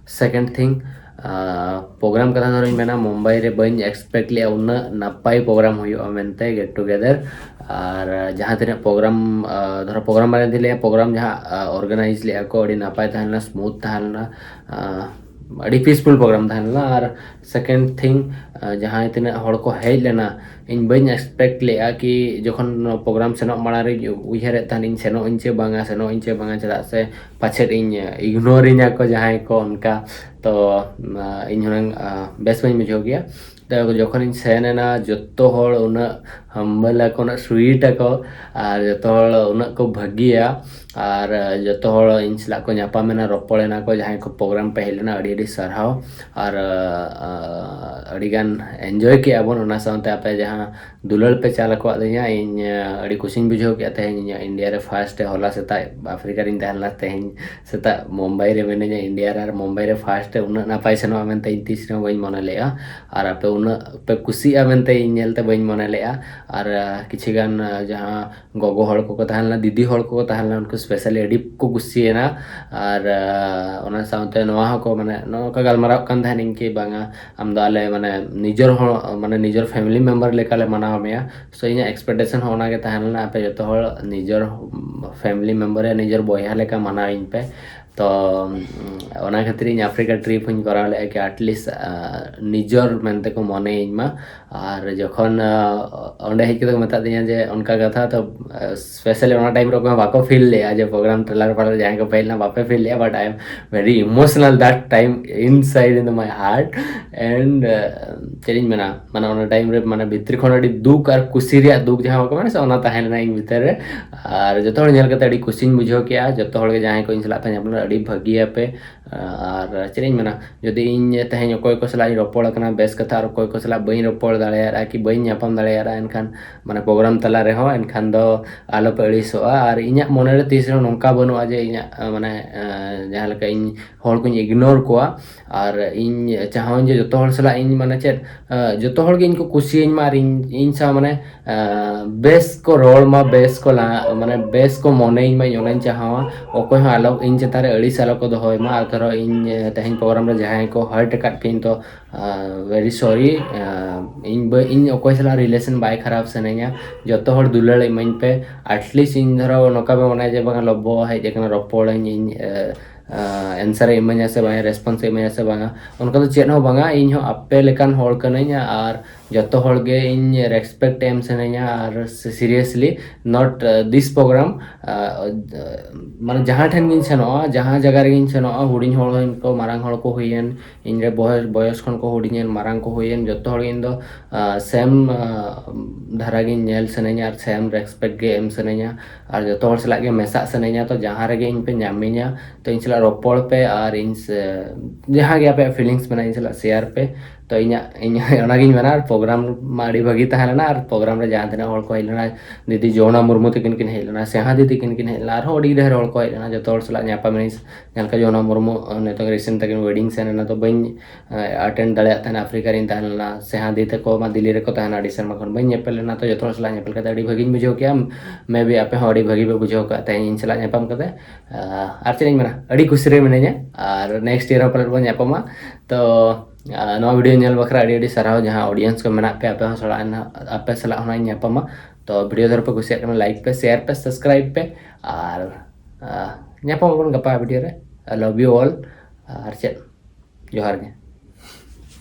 Second thing, ᱟᱸ, program ᱠᱟᱛᱷᱟ ᱫᱷᱚᱨᱚᱧ ᱢᱮᱱᱟ, ᱢᱩᱢᱵᱟᱭ ᱨᱮ ᱵᱟᱹᱧ expect ᱞᱮᱜᱼᱟ ᱩᱱᱟᱹᱜ ᱱᱟᱯᱟᱭ program ᱦᱩᱭᱩᱜᱼᱟ ᱢᱮᱱᱛᱮ, get together᱾ ᱟᱨ ᱡᱟᱦᱟᱸ ᱛᱤᱱᱟᱹᱜ program, ᱟᱸ, ᱫᱷᱚᱨᱚ program ᱵᱟᱨᱮ ᱛᱮ ᱞᱟᱹᱭᱟ, program ᱡᱟᱦᱟᱸ, ᱟᱸ, organize ᱞᱮᱜᱼᱟ ᱠᱚ, ᱟᱹᱰᱤ ᱱᱟᱯᱟᱭ ᱛᱟᱦᱮᱸ ᱞᱮᱱᱟ, smooth ᱛᱟᱦᱮᱸ ᱞᱮᱱᱟ᱾ ᱟᱸ, ᱟᱹᱰᱤ peaceful program ᱛᱟᱦᱮᱸ ᱞᱮᱱᱟ᱾ ᱟᱨ second thing, ᱡᱟᱦᱟᱸᱭ ᱛᱤᱱᱟᱹᱜ ᱦᱚᱲ ᱠᱚ ᱦᱮᱡ ᱞᱮᱱᱟ, ᱤᱧ ᱵᱟᱹᱧ expect ᱞᱮᱫᱼᱟ ᱠᱤ ᱡᱚᱠᱷᱚᱱ ᱱᱚᱣᱟ program ᱥᱮᱱᱚᱜ ᱢᱟᱲᱟᱝ ᱨᱤᱧ ᱩᱭᱦᱟᱹᱨᱮᱫ ᱛᱟᱦᱮᱱ, ᱤᱧ ᱥᱮᱱᱚᱜ ᱟᱹᱧ ᱪᱮ ᱵᱟᱝᱟ, ᱥᱮᱱᱚᱜ ᱟᱹᱧ ᱪᱮ ᱵᱟᱝᱟ, ᱪᱮᱫᱟᱜ ᱥᱮ ᱯᱟᱪᱷᱮᱫ ᱤᱧ ignore ᱤᱧᱟ ᱠᱚ ᱡᱟᱦᱟᱸᱭ ᱠᱚ ᱚᱱᱠᱟ᱾ ᱛᱚ ᱤᱧ ᱦᱩᱱᱟᱹᱝ ᱵᱮᱥ ᱵᱟᱹᱧ ᱵᱩᱡᱷᱟᱹᱣ ᱠᱮᱭᱟ᱾ ᱛᱚ ᱡᱚᱠᱷᱚᱱᱤᱧ ᱥᱮᱱ ᱮᱱᱟ, ᱡᱚᱛᱚ ᱦᱚᱲ ᱩᱱᱟᱹᱜ humble ᱟᱠᱚ, ᱩᱱᱟᱹᱜ sweet ᱟᱠᱚ, ᱟᱨ ᱡᱚᱛᱚ ᱦᱚᱲ ᱩᱱᱟᱹᱜ ᱠᱚ ᱵᱷᱟᱹᱜᱤᱭᱟ᱾ ᱟᱨ ᱡᱚᱛᱚ ᱦᱚᱲ ᱤᱧ ᱥᱟᱞᱟᱜ ᱠᱚ ᱧᱟᱯᱟᱢ ᱮᱱᱟ, ᱨᱚᱯᱚᱲ ᱮᱱᱟ ᱠᱚ, ᱡᱟᱦᱟᱸᱭ ᱠᱚ program ᱯᱮ ᱦᱮᱡ ᱞᱮᱱᱟ, ᱟᱹᱰᱤ ᱟᱹᱰᱤ ᱥᱟᱨᱦᱟᱣ᱾ ᱟᱨ ᱟᱹᱰᱤ ᱜᱟᱱ enjoy ᱠᱮᱜᱼᱟ ᱵᱚᱱ᱾ ᱚᱱᱟ ᱥᱟᱶᱛᱮ ᱟᱯᱮ ᱡᱟᱦᱟᱸ ᱫᱩᱞᱟᱹᱲ ᱯᱮ ᱪᱟᱞ ᱟᱠᱟᱫ ᱞᱤᱧᱟ, ᱤᱧ ᱟᱹᱰᱤ ᱠᱩᱥᱤᱧ ᱵᱩᱡᱷᱟᱹᱣ ᱠᱮᱜᱼᱟ᱾ ᱛᱮᱦᱮᱧ ᱤᱧᱟᱹᱜ India ᱨᱮ first ᱦᱚᱞᱟ ᱥᱮᱛᱟᱜ ᱟᱯᱷᱨᱤᱠᱟ ᱨᱤᱧ ᱛᱟᱦᱮᱸ ᱞᱮᱱᱟ, ᱛᱮᱦᱮᱧ ᱥᱮᱛᱟᱜ ᱢᱩᱢᱵᱟᱭ ᱨᱮ ᱢᱤᱱᱟᱹᱧᱟ, India ᱨᱮ᱾ ᱟᱨ ᱢᱩᱢᱵᱟᱭ ᱨᱮ first ᱩᱱᱟᱹᱜ ᱱᱟᱯᱟᱭ ᱥᱮᱱᱚᱜᱼᱟ ᱢᱮᱱᱛᱮ ᱤᱧ ᱛᱤᱥ ᱨᱮᱦᱚᱸ ᱵᱟᱹᱧ ᱢᱚᱱᱮ ᱞᱮᱫᱼᱟ᱾ ᱟᱨ ᱟᱯᱮ ᱩᱱᱟᱹᱜ ᱯᱮ ᱠᱩᱥᱤᱜᱼᱟ ᱢᱮᱱᱛᱮ ᱤᱧ ᱧᱮᱞᱛᱮ ᱵᱟᱹᱧ ᱢᱚᱱᱮ ᱞᱮᱫᱼᱟ᱾ ᱟᱨ ᱠᱤᱪᱷᱤ ᱜᱟᱱ ᱡᱟᱦᱟᱸ ᱜᱚᱜᱚ ᱦᱚᱲ ᱠᱚᱠᱚ ᱛᱟᱦᱮᱸ ᱞᱮᱱᱟ, ᱫᱤᱫᱤ ᱦᱚᱲ ᱠᱚᱠᱚ ᱛᱟᱦᱮᱸ ᱞᱮᱱᱟ, ᱩᱱᱠᱩ specially ᱟᱹᱰᱤ ᱠᱚ ᱠᱩᱥᱤᱭᱮᱱᱟ᱾ ᱟᱨ ᱚᱱᱟ ᱥᱟᱶᱛᱮ ᱱᱚᱣᱟ ᱦᱚᱸᱠᱚ, ᱢᱟᱱᱮ, ᱱᱚᱝᱠᱟ ᱜᱟᱞᱢᱟᱨᱟᱣ ᱠᱟᱱ ᱛᱟᱦᱮᱱᱤᱧ ᱠᱤ ᱵᱟᱝᱟ, ᱟᱢ ᱫᱚ ᱟᱞᱮ, ᱢᱟᱱᱮ, ᱱᱤᱡᱚᱨ ᱦᱚᱲ, ᱢᱟᱱᱮ, ᱱᱤᱡᱚᱨ family member ᱞᱮᱠᱟᱞᱮ ᱢᱟᱱᱟᱣ ᱢᱮᱭᱟ᱾ So ᱤᱧᱟᱹᱜ expectation ᱦᱚᱸ ᱚᱱᱟᱜᱮ ᱛᱟᱦᱮᱸ ᱞᱮᱱᱟ, ᱟᱯᱮ ᱡᱚᱛᱚ ᱦᱚᱲ ᱱᱤᱡᱚᱨ family member ᱭᱟ ᱱᱤᱡᱚᱨ ᱵᱚᱭᱦᱟ ᱞᱮᱠᱟ ᱢᱟᱱᱟᱣᱤᱧ ᱯᱮ᱾ ᱛᱚ ᱚᱱᱟ ᱠᱷᱟᱹᱛᱤᱨ ᱤᱧ ᱟᱯᱷᱨᱤᱠᱟ trip ᱦᱚᱸᱧ ᱠᱚᱨᱟᱣ ᱞᱮᱫᱼᱟ ᱠᱤ at least ᱱᱤᱡᱚᱨ ᱢᱮᱱᱛᱮ ᱠᱚ ᱢᱚᱱᱮᱭᱤᱧ ᱢᱟ᱾ ᱟᱨ ᱡᱚᱠᱷᱚᱱ ᱚᱸᱰᱮ ᱦᱮᱡ ᱠᱟᱛᱮ ᱠᱚ ᱢᱮᱛᱟᱫ ᱫᱤᱧᱟ ᱡᱮ ᱚᱱᱠᱟ ᱠᱟᱛᱷᱟ, ᱛᱚ specially ᱚᱱᱟ time ᱨᱮ ᱚᱠᱚᱭ ᱦᱚᱸ ᱵᱟᱠᱚ feel ᱞᱮᱫᱼᱟ ᱡᱮ program trailer ᱯᱟᱞᱟᱨ ᱡᱟᱦᱟᱸᱭ ᱠᱚ ᱯᱮ ᱦᱮᱡ ᱞᱮᱱᱟ ᱵᱟᱯᱮ feel ᱞᱮᱫᱼᱟ, but I am very emotional that time inside in my heart and ᱪᱮᱫ ᱤᱧ ᱢᱮᱱᱟ, ᱢᱟᱱᱮ ᱚᱱᱟ time ᱨᱮ ᱢᱟᱱᱮ ᱵᱷᱤᱛᱨᱤ ᱠᱷᱚᱱ ᱟᱹᱰᱤ ᱫᱩᱠ ᱟᱨ ᱠᱩᱥᱤ ᱨᱮᱭᱟᱜ ᱫᱩᱠ ᱡᱟᱦᱟᱸ ᱵᱟᱠᱚ ᱢᱮᱱᱟ ᱥᱮ, ᱚᱱᱟ ᱛᱟᱦᱮᱸ ᱞᱮᱱᱟ ᱤᱧ ᱵᱷᱤᱛᱟᱹᱨ ᱨᱮ᱾ ᱟᱨ ᱡᱚᱛᱚ ᱦᱚᱲ ᱧᱮᱞ ᱠᱟᱛᱮ ᱟᱹᱰᱤ ᱠᱩᱥᱤᱧ ᱵᱩᱡᱷᱟᱹᱣ ᱠᱮᱜᱼᱟ᱾ ᱡᱚᱛᱚ ᱦᱚᱲ ᱜᱮ ᱡᱟᱦᱟᱸᱭ ᱠᱚ ᱤᱧ ᱥᱟᱞᱟᱜ ᱯᱮ ᱧᱟᱯᱟᱢ ᱞᱮᱱᱟ, ᱟᱹᱰᱤ ᱵᱷᱟᱹᱜᱤᱭᱟᱯᱮ᱾ ᱟᱨ ᱪᱮᱫ ᱤᱧ ᱢᱮᱱᱟ, ᱡᱩᱫᱤ ᱤᱧ ᱛᱮᱦᱮᱧ ᱚᱠᱚᱭ ᱠᱚ ᱥᱟᱞᱟᱜ ᱤᱧ ᱨᱚᱯᱚᱲ ᱠᱟᱱᱟ ᱵᱮᱥ ᱠᱟᱛᱷᱟ, ᱟᱨ ᱚᱠᱚᱭ ᱠᱚ ᱥᱟᱞᱟᱜ ᱵᱟᱹᱧ ᱨᱚᱯᱚᱲ ᱫᱟᱲᱮᱭᱟᱜᱼᱟ ᱠᱤ ᱵᱟᱹᱧ ᱧᱟᱯᱟᱢ ᱫᱟᱲᱮᱭᱟᱜᱼᱟ, ᱮᱱᱠᱷᱟᱱ ᱢᱟᱱᱮ program ᱛᱟᱞᱟ ᱨᱮᱦᱚᱸ, ᱮᱱᱠᱷᱟᱱ ᱫᱚ ᱟᱞᱚᱯᱮ ᱟᱹᱲᱤᱥᱚᱜᱼᱟ᱾ ᱟᱨ ᱤᱧᱟᱹᱜ ᱢᱚᱱᱮ ᱨᱮ ᱛᱤᱥ ᱨᱮᱦᱚᱸ ᱱᱚᱝᱠᱟ ᱵᱟᱹᱱᱩᱜᱼᱟ ᱡᱮ ᱤᱧᱟᱹᱜ, ᱢᱟᱱᱮ, ᱡᱟᱦᱟᱸ ᱞᱮᱠᱟ ᱤᱧ ᱦᱚᱲ ᱠᱚᱧ ignore ᱠᱚᱣᱟ᱾ ᱟᱨ ᱤᱧ ᱪᱟᱦᱟᱣᱟᱹᱧ ᱡᱮ ᱡᱚᱛᱚ ᱦᱚᱲ ᱥᱟᱞᱟᱜ ᱤᱧ, ᱢᱟᱱᱮ ᱪᱮᱫ, ᱡᱚᱛᱚ ᱦᱚᱲ ᱜᱮ ᱤᱧ ᱠᱚ ᱠᱩᱥᱤᱭᱟᱹᱧ ᱢᱟ ᱟᱨ ᱤᱧ, ᱤᱧ ᱥᱟᱶ, ᱢᱟᱱᱮ, ᱵᱮᱥ ᱠᱚ ᱨᱚᱲ ᱢᱟ, ᱵᱮᱥ ᱠᱚ ᱞᱟ-, ᱢᱟᱱᱮ ᱵᱮᱥ ᱠᱚ ᱢᱚᱱᱮᱭᱤᱧ ᱢᱟ, ᱤᱧ ᱚᱱᱟᱧ ᱪᱟᱦᱟᱣᱟ᱾ ᱚᱠᱚᱭ ᱦᱚᱸ ᱟᱞᱚ ᱤᱧ ᱪᱮᱛᱟᱱ ᱨᱮ ᱟᱹᱲᱤᱥ ᱟᱞᱚ ᱠᱚ ᱫᱚᱦᱚᱭ ᱢᱟ᱾ ᱟᱨ ᱫᱷᱚᱨᱚ ᱤᱧ ᱛᱮᱦᱮᱧ program ᱨᱮ ᱡᱟᱦᱟᱸᱭ ᱠᱚ hurt ᱟᱠᱟᱫ ᱯᱮ, ᱤᱧ ᱫᱚ very sorry᱾ ᱤᱧ ᱵᱟᱹ-, ᱤᱧ ᱚᱠᱚᱭ ᱥᱟᱞᱟᱜ relation ᱵᱟᱭ ᱠᱷᱟᱨᱟᱯ ᱥᱟᱱᱟᱧᱟ, ᱡᱚᱛᱚ ᱦᱚᱲ ᱫᱩᱞᱟᱹᱲ ᱤᱢᱟᱹᱧ ᱯᱮ᱾ At least ᱤᱧ ᱫᱷᱚᱨᱚ ᱱᱚᱝᱠᱟ ᱵᱟᱝ ᱢᱟᱱᱮ ᱡᱮ ᱵᱟᱝ ᱞᱚᱵᱚ ᱦᱮᱡ ᱟᱠᱟᱱᱟ, ᱨᱚᱯᱚᱲᱟᱹᱧ ᱤᱧ, ᱮᱱᱥᱟᱨ ᱮ ᱤᱢᱟᱹᱧᱟ ᱥᱮ ᱵᱟᱝᱟ, ᱨᱮᱥᱯᱚᱱᱥ ᱮ ᱤᱢᱟᱹᱧᱟ ᱥᱮ ᱵᱟᱝᱟ, ᱚᱱᱠᱟ ᱫᱚ ᱪᱮᱫ ᱦᱚᱸ ᱵᱟᱝᱟ᱾ ᱤᱧ ᱦᱚᱸ ᱟᱯᱮ ᱞᱮᱠᱟᱱ ᱦᱚᱲ ᱠᱟᱹᱱᱟᱹᱧ ᱟᱨ ᱡᱚᱛᱚ ᱦᱚᱲ ᱜᱮ ᱤᱧ ᱨᱮᱥᱯᱮᱠᱴ ᱮᱢ ᱥᱟᱱᱟᱧᱟ ᱟᱨ seriously not this program, ᱢᱟᱱᱮ ᱡᱟᱦᱟᱸ ᱴᱷᱮᱱ ᱜᱤᱧ ᱥᱮᱱᱚᱜᱼᱟ, ᱡᱟᱦᱟᱸ ᱡᱟᱭᱜᱟ ᱨᱮᱜᱤᱧ ᱥᱮᱱᱚᱜᱼᱟ, ᱦᱩᱰᱤᱧ ᱦᱚᱲ ᱦᱩᱭᱮᱱ ᱠᱚ, ᱢᱟᱨᱟᱝ ᱦᱚᱲ ᱠᱚ ᱦᱩᱭᱮᱱ, ᱤᱧ ᱨᱮ ᱵᱚᱭᱚᱥ ᱵᱚᱭᱚᱥ ᱠᱷᱚᱱ ᱠᱚ ᱦᱩᱰᱤᱧᱮᱱ, ᱢᱟᱨᱟᱝ ᱠᱚ ᱦᱩᱭᱮᱱ, ᱡᱚᱛᱚ ᱦᱚᱲ ᱤᱧ ᱫᱚ ᱥᱮᱢ ᱫᱷᱟᱨᱟ ᱜᱤᱧ ᱧᱮᱞ ᱥᱟᱱᱟᱧᱟ ᱟᱨ ᱥᱮᱢ ᱨᱮᱥᱯᱮᱠᱴ ᱜᱮ ᱮᱢ ᱥᱟᱱᱟᱧᱟ ᱟᱨ ᱡᱚᱛᱚ ᱦᱚᱲ ᱥᱟᱞᱟᱜ ᱜᱮ ᱢᱮᱥᱟᱜ ᱥᱟᱱᱟᱧᱟ᱾ ᱛᱚ ᱡᱟᱦᱟᱸ ᱨᱮᱜᱮ ᱤᱧ ᱯᱮ ᱧᱟᱢᱤᱧᱟ, ᱛᱚ ᱤᱧ ᱥᱟᱞᱟᱜ ᱨᱚᱯᱚᱲ ᱯᱮ ᱟᱨ ᱤᱧ ᱥᱮ ᱡᱟᱦᱟᱸ ᱜᱮ ᱟᱯᱮᱭᱟᱜ ᱯᱷᱤᱞᱤᱝᱥ ᱢᱮᱱᱟᱜᱼᱟ, ᱤᱧ ᱥᱟᱞᱟᱜ ᱥᱮᱭᱟᱨ ᱯᱮ᱾ ᱛᱚ ᱤᱧᱟᱹᱜ ᱤᱧ ᱚᱱᱟᱜᱤᱧ ᱢᱮᱱᱟ᱾ ᱟᱨ ᱯᱨᱳᱜᱨᱟᱢ ᱢᱟ ᱟᱹᱰᱤ ᱵᱷᱟᱹᱜᱤ ᱛᱟᱦᱮᱸ ᱞᱮᱱᱟ ᱟᱨ ᱯᱨᱳᱜᱨᱟᱢ ᱨᱮ ᱡᱟᱦᱟᱸ ᱛᱤᱱᱟᱹᱜ ᱦᱚᱲ ᱠᱚ ᱦᱮᱡ ᱞᱮᱱᱟ, ᱫᱤᱫᱤ ᱡᱚᱢᱩᱱᱟ ᱢᱩᱨᱢᱩ ᱛᱟᱹᱠᱤᱱ ᱠᱤᱱ ᱦᱮᱡ ᱞᱮᱱᱟ, ᱥᱮᱦᱟ ᱫᱤᱫᱤ ᱛᱟᱹᱠᱤᱱ ᱠᱤᱱ ᱦᱮᱡ ᱞᱮᱱᱟ, ᱟᱨᱦᱚᱸ ᱟᱹᱰᱤ ᱰᱷᱮᱨ ᱦᱚᱲ ᱠᱚ ᱦᱮᱡ ᱞᱮᱱᱟ᱾ ᱡᱚᱛᱚ ᱦᱚᱲ ᱥᱟᱞᱟᱜ ᱧᱟᱯᱟᱢ ᱮᱱᱟᱹᱧ᱾ ᱡᱟᱦᱟᱸ ᱞᱮᱠᱟ ᱡᱚᱢᱩᱱᱟ ᱢᱩᱨᱢᱩ ᱱᱤᱛᱚᱝ ᱨᱤᱥᱮᱱᱴ ᱛᱟᱹᱠᱤᱱ ᱣᱮᱰᱤᱝ ᱥᱮᱱ ᱮᱱᱟ, ᱛᱚ ᱵᱟᱹᱧ ᱟᱴᱮᱱᱰ ᱫᱟᱲᱮᱭᱟᱜ ᱛᱟᱦᱮᱱᱟ, ᱟᱯᱷᱨᱤᱠᱟ ᱨᱤᱧ ᱛᱟᱦᱮᱸ ᱞᱮᱱᱟ᱾ ᱥᱮᱦᱟ ᱫᱤᱫᱤ ᱛᱟᱠᱚ ᱢᱟ ᱫᱤᱞᱞᱤ ᱨᱮᱠᱚ ᱛᱟᱦᱮᱱᱟ, ᱟᱹᱰᱤ ᱥᱮᱨᱢᱟ ᱠᱷᱚᱱ ᱵᱟᱹᱧ ᱧᱮᱯᱮᱞ ᱞᱮᱱᱟ᱾ ᱛᱚ ᱡᱚᱛᱚ ᱦᱚᱲ ᱥᱟᱞᱟᱜ ᱧᱮᱯᱮᱞ ᱠᱟᱛᱮ ᱟᱹᱰᱤ ᱵᱷᱟᱹᱜᱤᱧ ᱵᱩᱡᱷᱟᱹᱣ ᱠᱮᱜᱼᱟ᱾ ᱢᱮ ᱵᱤ ᱟᱯᱮ ᱦᱚᱸ ᱟᱹᱰᱤ ᱵᱷᱟᱹᱜᱤ ᱯᱮ ᱵᱩᱡᱷᱟᱹᱣ ᱠᱟᱜ ᱛᱮᱦᱮᱧ ᱤᱧ ᱥᱟᱞᱟᱜ ᱧᱟᱯᱟᱢ ᱠᱟᱛᱮ᱾ ᱟᱨ ᱪᱮᱫ ᱤᱧ ᱢᱮᱱᱟ, ᱟᱹᱰᱤ ᱠᱩᱥᱤ ᱨᱮ ᱢᱤᱱᱟᱹᱧᱟ ᱟᱨ ᱱᱮᱠᱥᱴ ᱤᱭᱟᱨ ᱦᱚᱸ ᱯᱟᱞᱮᱫ ᱵᱚᱱ ᱧᱟᱯᱟᱢᱟ᱾ ᱛᱚ ᱱᱚᱣᱟ ᱵᱷᱤᱰᱤᱭᱳ ᱧᱮᱞ ᱵᱟᱠᱷᱨᱟ ᱟᱹᱰᱤ ᱟᱹᱰᱤ ᱥᱟᱨᱦᱟᱣ᱾ ᱡᱟᱦᱟᱸ ᱚᱰᱤᱭᱮᱱᱥ ᱠᱚ ᱢᱮᱱᱟᱜ ᱯᱮᱭᱟ, ᱟᱯᱮ ᱦᱚᱸ ᱥᱟᱞᱟᱜ ᱟᱯᱮ ᱥᱟᱞᱟᱜ ᱦᱚᱸ ᱤᱧ ᱧᱟᱯᱟᱢᱟ᱾ ᱛᱚ ᱵᱷᱤᱰᱤᱭᱳ ᱫᱷᱚᱨᱮ ᱯᱮ ᱠᱩᱥᱤᱭᱟᱜ ᱠᱟᱱᱟ, ᱞᱟᱭᱤᱠ ᱯᱮ, ᱥᱮᱭᱟᱨ ᱯᱮ, ᱥᱟᱵᱥᱠᱨᱟᱭᱤᱵ ᱯᱮ ᱟᱨ ᱧᱟᱯᱟᱢ ᱟᱵᱚᱱ ᱜᱟᱯᱟ ᱵᱷᱤᱰᱤᱭᱳ ᱨᱮ᱾ I love you all᱾ ᱟᱨ ᱪᱮᱫ, ᱡᱚᱦᱟᱨ ᱜᱮ᱾